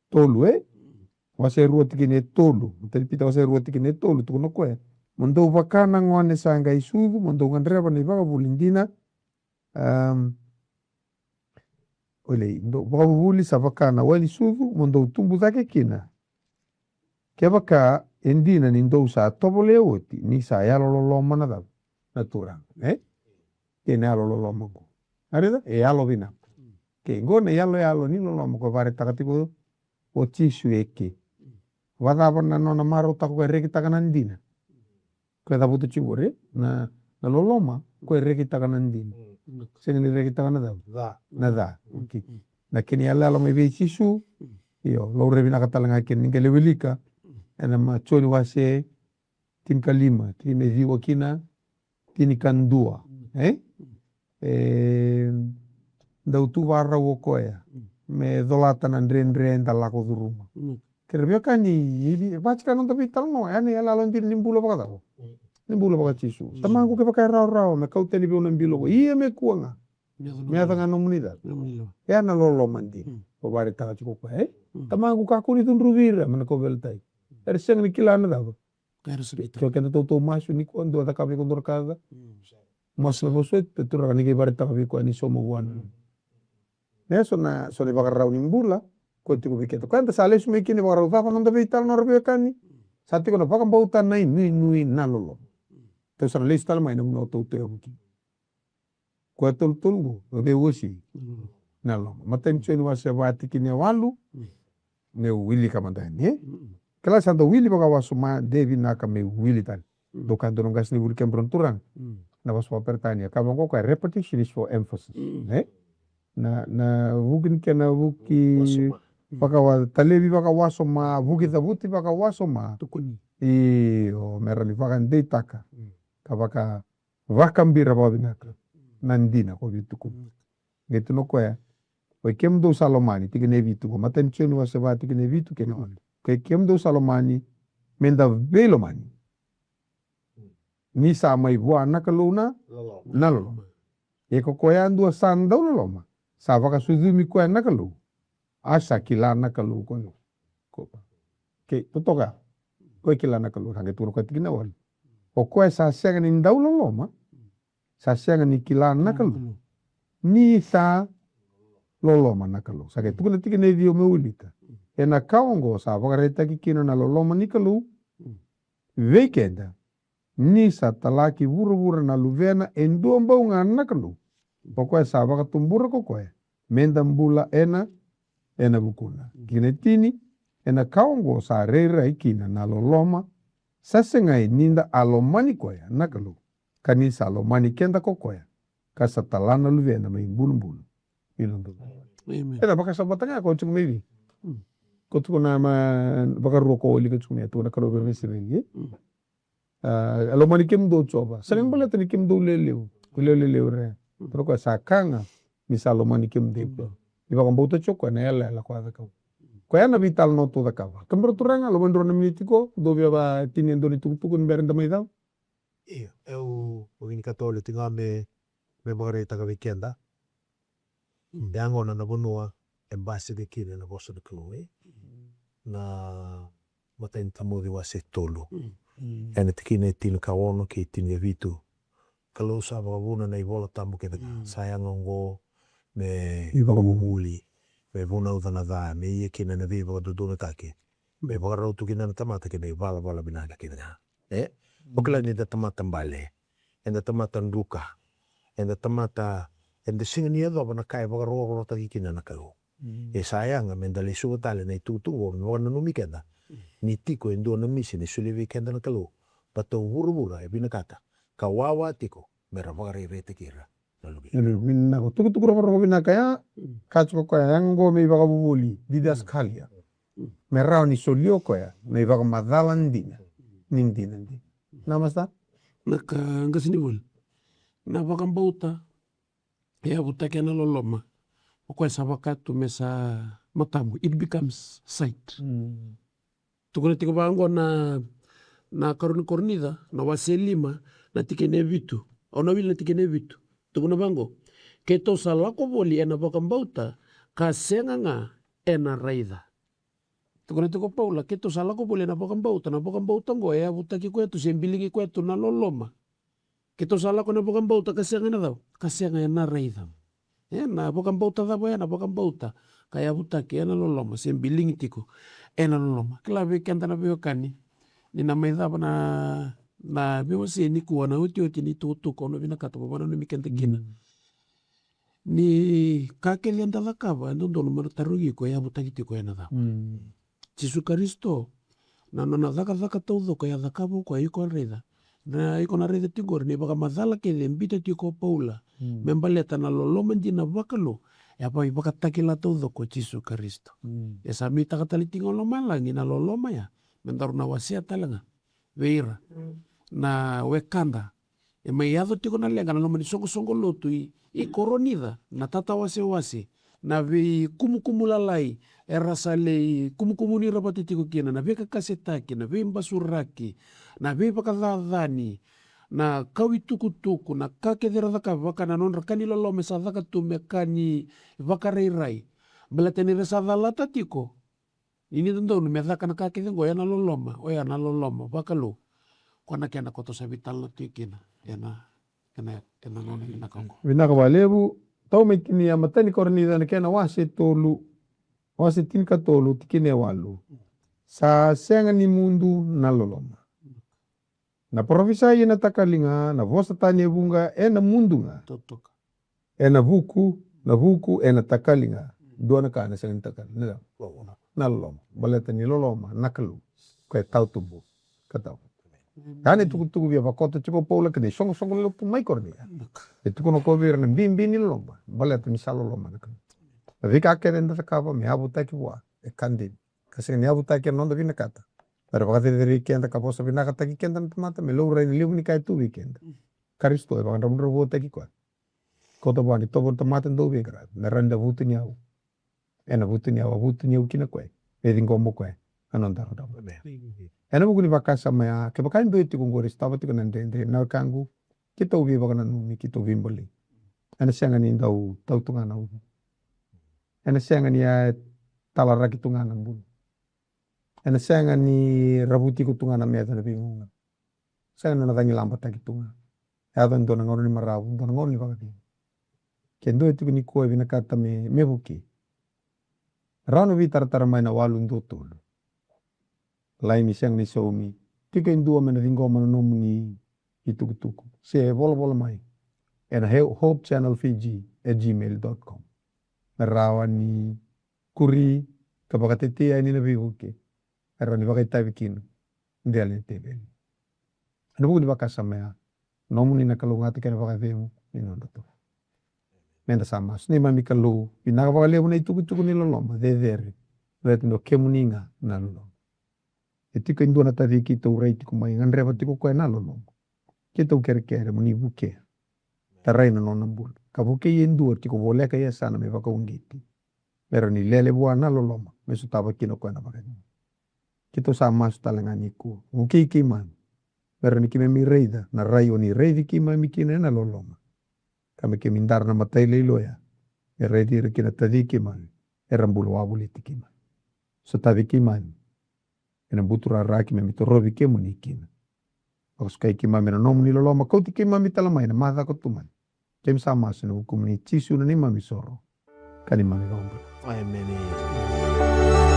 tolu, e? Mm. Wase rua tikina e tolu. Imatai ni Pita wase rua tikina e tolu, tukuna o koya. Mo dou vaka na gone sa qai sucu, mo dou gadreva na ivakavuvuli dina, Am, olei, dou, vakavuvuli sa vaka na wai ni sucu, mo dou tubu cake kina. Kevaka E dina ni dou sa tovolea oti ni sa yalololoma na cava? Na Turaga, e? Kei na yalololoma qo. A raica? E yalo vinaka. Kei qo na yaloyalo ni loloma ko vakaraitaka tiko o Jisu e ke. Vakacava na nona marautaka ko e rekitaka na dina? Ko e cavuta tiko qori, na, na loloma ko e rekitaka na dina. Sega ni rekitaka na cava? Ca. Na ca. Okay. Na kena yaloyalo mai vei Jisu. Io, laurai vinaka tale ga kina ni qai lai wilika ena ma Joni wase tinikalima, tikina e ciwa kina tinikadua. E? E dau tu vakarau o koya me colata na dredre eda lako curuma. Kei na veiwekani, e vakatikina na noda veitalanoa, ya na iyaloyalo dina ni bula vakacava? Ni bula vaka-Jisu. Tamaqu, kevaka e rawarawa, me kau tani vei au na bilo qo. Ia me kua ga. Me yaco ga na nomuni cava? Ya na loloma dina. O vakaraitaka tiko o koya, e? Tamaqu, kakua ni cudruvi ira, me na kauveilatai. Era sega ni kila na cava? Kei keda tautauvata masu ni kua, dua cakava vei keda na ka ca. Masu me vosoti, Turaga, ni qai vakaraitaka vei koya ni sauma vua na. Ne so na, so na ivakarau ni bula ko tiko vei keda. Koya eda sa lesu mai kina, ivakarau cava na noda veitalanoa, ra veiwekani? Sa tiko na vakabauta, na inuinui, na loloma. Tou sa na lesu tale mai na vanua tou yavu kina. Koya tolutolu qo, o cei uasivi? Na loloma. Matai ni Joni wase va, tikina e walu. Meu wilika mada yani, e? Kila sa dau wili vakawasoma, de vinaka me wili tale. Dou kaya dua na qasenivuli kemudrau na turaga. Na vosa vakaperitania ka vaqo, koya repetition is for emphasis, e? Na, na vuku ni kena vuki vakawa, talevi vakawasoma, vuki cavuti vakawasoma. Tukuni. Io, me rawa ni vakadeitaka ka vaka vakabira vakavinaka na dina ko via tukuna. Qai tukuna o koya, oi kemudou sa lomani, tikina e vitu, ko Matai ni Joni wase va, tikina e vitu kei na walu. Oi kemudou sa lomani, meda veilomani, ni sa mai vua na Kalou na, na loloma. Ia ko koya yadua sa dau loloma, sa vakasucumi koya na Kalou, a sa kila na Kalou ko koya. Ko, ke, totoka. Ko e kila na Kalou, sa qai tukuna koya tikina walu. O koya sa sega ni dau loloma, sa sega ni kila na Kalou, ni sa loloma na Kalou. Sa qai tukuna tikina e ciwa meu wilika. Ena ka oqo sa vakaraitaki kina na loloma ni Kalou vei keda, ni sa tala ki vuravura na Luvena e dua bau ga na Kalou. O koya sa vakatubura ko koya meda bula ena, ena vukuna. Tikina e tini, ena ka oqo sa rairai kina na loloma, sa segai ni da a lomani koya na Kalou, ka ni sa lomani keda ko koya, ka sa tala na Luvena mai bulubulu. Ena vakasama vata ga ko tiko mai vei, ko tiko na ma, vakarua ko wilika tiko mai, tiko na Kalou vei ira na Isireli, e? A, a lomani kemudou o Jiova. Sega ni baleta ni kemudou lewe levu, ko lewe levu re. Toro koya sa ka ga ni sa lomani kemudou o koya. Ni vakabauta tiko koya na yalayala ko a cakava. Koya na veitalanoa tou cakava. Kemudrau turaga, lomani drau na miniti ko dou via vatini e dua ni tukutuku ni bera eda mai cava. Io, au, au vinakata tale tiko ga me, me vakaraitaka vei keda. Ia gona na vanua e basika kina na vosa ni Kalou, e? Na Matai ni Timoci wase tolu. Ena tikina e tinikaono kei tinikavitu. Kalou sa vakavuna na iVola Tabu kece ga. Sa yaga oqo me ivakavuvuli, me vunauca na ca, me ia kina na veivakadodonutaki, me vakarau tu kina na tamata kina ivalavala vinaka kece ga. E? O kila ni da tamata bale, eda tamata druka, eda tamata, eda sega ni yacova na ka e vakarokorokotaki kina na Kalou. E sa yaga meda lesuva tale na itukutuku me vakananumi keda ni tiko e dua na misi ni solia vei keda na Kalou, baleta o vuravura e vinakata ka wawa tiko mera vakaraitaki ira na Luvena. Vinaka, tukutuku rokoroko vinaka ya. Ka tiko koya, yaga oqo me ivakavuvuli, didaskalia. Me rawa ni solia o koya na ivakamacala dina ni dina, dina. Na masta? Na ka, qasenivuli, na vakabauta e yavutaki ena loloma. O koya sa vaka tu me sa matamu, it becomes sight. Tukuna tiko vaqo na, na Karua ni Korinica, na wase lima, na tikina e vitu. Au na wili na tikina e vitu. Tukuna vaqo, keitou sa lako voli ena vakabauta ka sega ga ena raica. Tukuna tiko o Paula, keitou sa lako voli ena vakabauta, na vakabauta oqo e yavutaki koya tu se biligi koya tu na loloma. Keitou sa lako ena vakabauta ka sega ena cava? Ka sega ena raica. Ena vakabauta cava? Ena vakabauta ka yavutaki ena loloma, se biligi tiko ena loloma. Kila vei keda na veiwekani, Ni na mai cava na, na veiwasei nikua, na iotioti ni tukutuku au na vinakata mo vakananumi keda kina. Mm. Ni ka kece eda cakava, e dodonu me na tarogi iko, e yavutaki tiko ena cava. Mm. Jisu Karisito, na nona cakacaka taucoko e a cakava o koya, iko a raica. Na iko na raica tiko qori, na ivakamacala kece e biuta tiko o Paula. Mm. Me baleta na loloma dina vakalou, e a vakatakila taucoko o Jisu Karisito. Mm. E sa nuitaka tale tiko ga o lomalagi na loloma ya, me daru na wasea tale ga vei ira na wekada. E mai yaco tiko na leqa na loma ni soqosoqo lotu i, i Koronica, na tatawasewase, na veikumukumu lalai era sa lai kumukumuni ira vata tiko kina, na veikakasetaki, na veibasuraki, na veivakacacani, na kau itukutuku, na ka kece era cakava, vaka na nodra ka ni loloma e sa caka tu me ka ni vakarairai. Baleta ni ra sa calata tiko ni, ni dodonu me caka na ka kece oqo ena loloma, oya na loloma vakalou. Ko na kena koto sa vitala tu kina ena, ena, ena nona vinaka oqo. Vinaka vakalevu. Tau mai kina ya, matai ni Koronica na kena wase tolu, wase tinikatolu, tikina e walu. Sa sega ni mudu na loloma. Na parofisai ena takali ga, na vosa tani e vuqa ena mudu ga. Totoka. Ena vuku, na vuku ena takali ga. Dua na ka ena sega ni takali, na, na loloma. Baleta ni loloma na Kalou, ko e tautubu ka tau. Amen. Ka na itukutuku via vakoto tiko o Paula kei na isoqosoqo lotu mai Koronica. E tukuna o koya vei ira na bibi ni loloma, baleta ni sa loloma na Kalou. Na veika kece eda cakava me yavutaki vua, e ka dina. Ka sega ni yavutaki ena noda vinakata, mera vakacerecerei keda ka vosa vinakataki keda na tamata, me laurai na levu ni ka e tu vei keda. Karisito e vakadravudravutaki koya. Kauta vua na itovo ni tamata dau veiqaravi, me rawa ni da vutuniyau. Ena vutuniyau, a vutuniyau kina o koya, me ciqoma o koya na noda dravudravua. Amen. Ena vuku ni vakasama ya, kevaka e dua e tiko oqori e sotava tiko na dredre, na wekaqu, keitou veivakananumi, keitou veibolei. Ena sega ni dau tau tu ga na ucu. Ena sega ni a talaraki tu ga na bula. Ena sega ni ravuti iko tu ga na meca na veigauna. Sega ni na cagilabataki tu ga. Yaco e dua na gauna ni maravu, dua na gauna ni vakacegu. Ke dua e tiko nikua e vinakata me, me vukei, rawa ni veitaratara mai na walu dua tolu. Laini sega ni saumi. Tiko e dua me na ciqoma na nomuni itukutuku se volavola mai ena he-, hope channel fiji at gmail dot com. Me rawa ni kuri ka vakatetei yani na veivuke, me rawa ni vakaitavi kina dela ni teveli. Ena vuku ni vakasama ya, nomuni na kalougata kei na vakacegu ni nodratou. Meda sa masu. Neimami Kalou, vinaka vakalevu na itukutuku ni loloma cecere, baleta ni o kemuni ga na loloma. E tiko e dua na taci keitou rai tiko mai, gadreva tiko o koya na loloma. Keitou kerekere mo ni vukea, tarai na nona bula, ka vukei e dua tiko voleka e yasana me vakauqeti, me rawa ni lele vua na loloma, me sotava kina o koya na vakacegu. Keitou sa masu tale ga nikua, vukei keimami, me rawa ni keimami raica na rai o ni raici keimami kina ena loloma, ka me keimami dara na matailoilo oya me raici ira kina taci keimami era bula wavoliti keimami. Sotavi keimami ena buturara, keimami torovi kemuni kina. Vakasukai keimami ena nomuni loloma, kauti keimami tale mai na macawa ka tu mai. Keimami sa masu ena vukumuni Jisu na neimami soro ka neimami vakabula. Emeni.